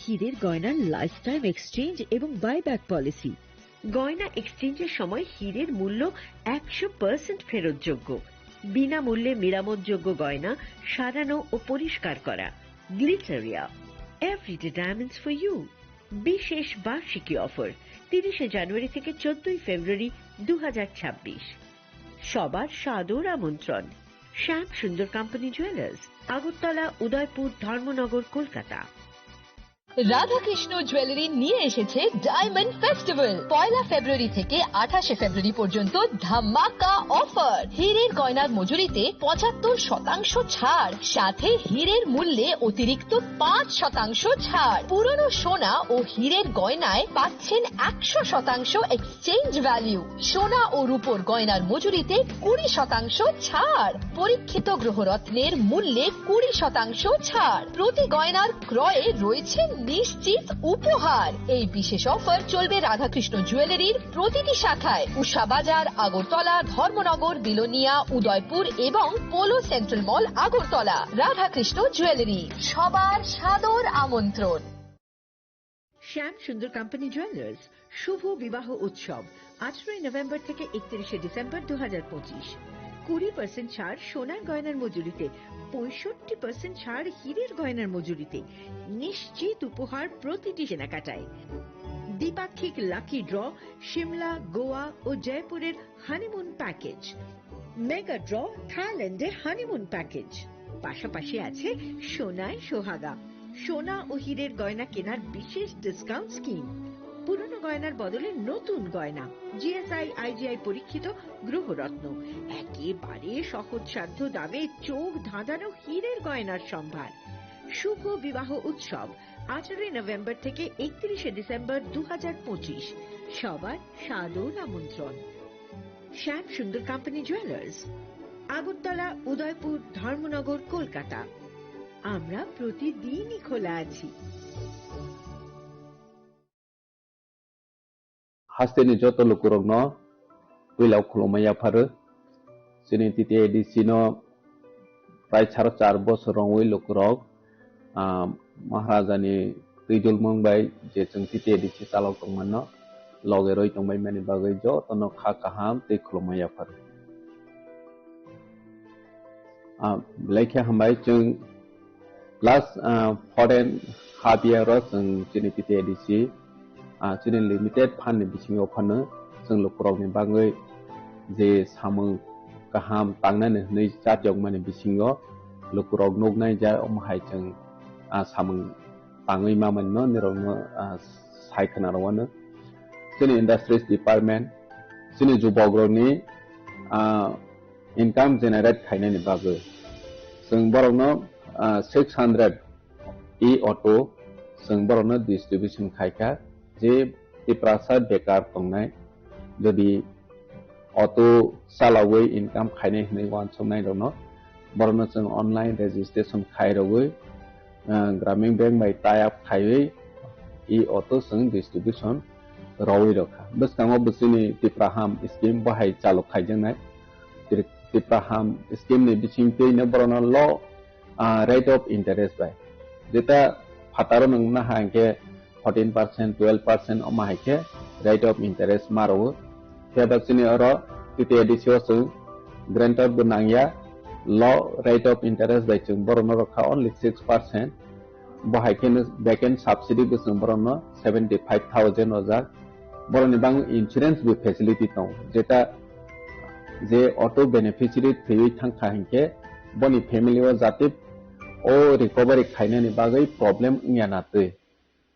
হিরের গয়নার লাইফ টাইম এক্সচেঞ্জ এবং বাইব্যাক পলিসি। গয়না এক্সচেঞ্জের সময় হিরের মূল্য একশো পার্সেন্ট ফেরতযোগ্য। বিনামূল্যে মেরামতযোগ্য গয়না সারানো ও পরিষ্কার করা। গ্লিটারিয়া, Everyday Diamonds for You। বিশেষ বার্ষিকী অফার, তিরিশে জানুয়ারি থেকে চোদ্দই ফেব্রুয়ারি দু হাজার ছাব্বিশ। সবার সাদর আমন্ত্রণ। শ্যাম সুন্দর কোম্পানি জুয়েলার্স, আগরতলা, উদয়পুর, ধর্মনগর, কলকাতা। রাধাকৃষ্ণ জুয়েলারি নিয়ে এসেছে ডায়মন্ড ফেস্টিভ্যাল। পয়লা ফেব্রুয়ারি থেকে আঠাশে ফেব্রুয়ারি পর্যন্ত ধামাকা অফার। হীরের গয়নার মজুরিতে পঁচাত্তর শতাংশ ছাড়, সাথে হীরের মূল্যে অতিরিক্ত পাঁচ শতাংশ ছাড়। পুরনো সোনা ও হীরের গয়নায় পাচ্ছেন একশো শতাংশ এক্সচেঞ্জ ভ্যালু। সোনা ও রূপোর গয়নার মজুরিতে কুড়ি শতাংশ ছাড়। পরীক্ষিত গ্রহরত্নের মূল্যে কুড়ি শতাংশ ছাড়। প্রতি গয়নার ক্রয়ে রয়েছে নিশ্চিত উপহার। এই বিশেষ অফার চলবে রাধাকৃষ্ণ জুয়েলারির প্রতিটি শাখায়, উষা বাজার, আগরতলা, ধর্মনগর, বিলোনিয়া, উদয়পুর এবং পোলো সেন্ট্রাল মল, আগরতলা। রাধাকৃষ্ণ জুয়েলারি, সবার সাদর আমন্ত্রণ। শ্যাম সুন্দর কোম্পানি জুয়েলার্স, শুভ বিবাহ উৎসব, আঠারোই নভেম্বর থেকে একত্রিশে ডিসেম্বর দু হাজার পঁচিশ। কুড়ি পার্সেন্ট ছাড় সোনার গয়নার মজুরিতে, পঁয়ষট্টি পার্সেন্ট ছাড় হীরের গয়নার মজুরিতে। নিশ্চিত উপহার প্রতিটি কেনাকাটায়। দ্বিপাক্ষিক লাকি ড্র, সিমলা, গোয়া ও জয়পুরের হানিমুন প্যাকেজ। মেগা ড্র, থাইল্যান্ডে হানিমুন প্যাকেজ। পাশাপাশি আছে সোনায় সোহাগা, সোনা ও হীরের গয়না কেনার বিশেষ ডিসকাউন্ট স্কিম। পুরনো গয়নার বদলে নতুন গয়না। জিএসআই, আইজিআই পরীক্ষিত গ্রহরত্ন। একেবারে সহজসাধ্য দামে চোখ ধাঁধানো হীরের গয়নার সম্ভার। শুভ বিবাহ উৎসব, আঠারোই নভেম্বর থেকে একত্রিশে ডিসেম্বর দু হাজার পঁচিশ। সবার সাদর আমন্ত্রণ। শ্যাম সুন্দর কোম্পানি জুয়েলার্স, আগরতলা, উদয়পুর, ধর্মনগর, কলকাতা। আমরা প্রতিদিনই খোলা আছি। Hasteni joto lukurokno puila khulumma yapharo. Chini T T A D C no prai saro char bosor rongwi lukurok, ah, Maharajani twijlmung bai je chwng T T A D C chalok tongmano loge roi tongbai mani bagwi jotono kha kaham tei khulumma yapharo. Ah, belai khe hambai chwng last, ah, four and half year o chwng chini T T A D C, ah, chini limited fund ni bisingo phano chwng lukurokni bagwi je samung kaham tangnani hwnwi chatiyokmani bisingo lukurok nuknai ja omo hai chwng, ah, samung tangwi mamani no nirokno, ah, sai khna rwano. Chini industries department, chini jubokrokni, ah, income generate khainani bagwi chwng borokno, ah, six hundred e-auto chwng borokno distribution khaikha, je Tiprasa bekar tongnai, jodi auto chalawi income khainai hwnwi uansuknai rokno, borokno chwng online registration khai rogwi, ah, Gramin Bank bai tie up khaiwi e-auto chwng distribution rogwi rokha. Bwskango bwswini Tipraham scheme bo hai chalok khaijaknai. Tri-, Tipraham scheme ni bisingtwi no borokno low, ah, rate of interest bai. Jeta phataro nwng naha hwnkhe fourteen percent, twelve percent omo hai khe rate of interest ma rwo. Phiya ba chini oro T T A D C o chwng guarantor bo nangya, low rate of interest bai chwng borokno rokha only six percent. Bo hai kheno back end subsidy bo chwng borokno seventy five thousand rojak. Borokni bagwi insurance bo facility tongo, jeta je auto beneficiary thwiwi thangkha hinkhe boni family o jate o recovery khainani bagwi problem wngya na twi.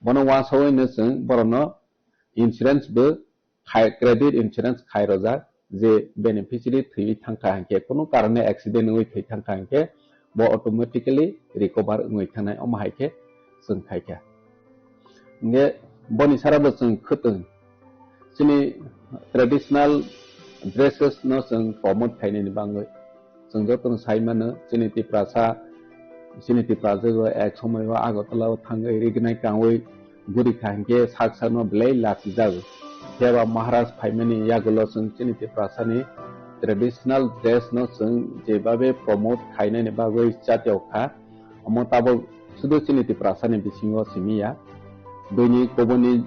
Bono uansugwi no chwng borokno insurance bo khai, credit insurance khai rojak, je beneficiary thwiwi thangkha hinkhe, kunu karone accident wngwi thwi thangkha hinkhe, bo automatically recover wngwi thangnai, omo hai khe chwng khaikha. Hinkhe boni sara bo chwng khwtwng chini traditional dresses no chwng promote khainani bagwi. Chwng jotono sai mano, chini Tiprasa, chini Tiprasa o ek somoi o Agartala o thangwi rignai kangwi guri kha hinkhe sak sakno belai lachijago. Phiya ba Maharaj phaimani yagulo chwng chini Tiprasani traditional dress no chwng jebabe promote khainani bagwi chatiyok kha. Omo tabok sudu chini Tiprasani bisingo simi ya. Buini kubuni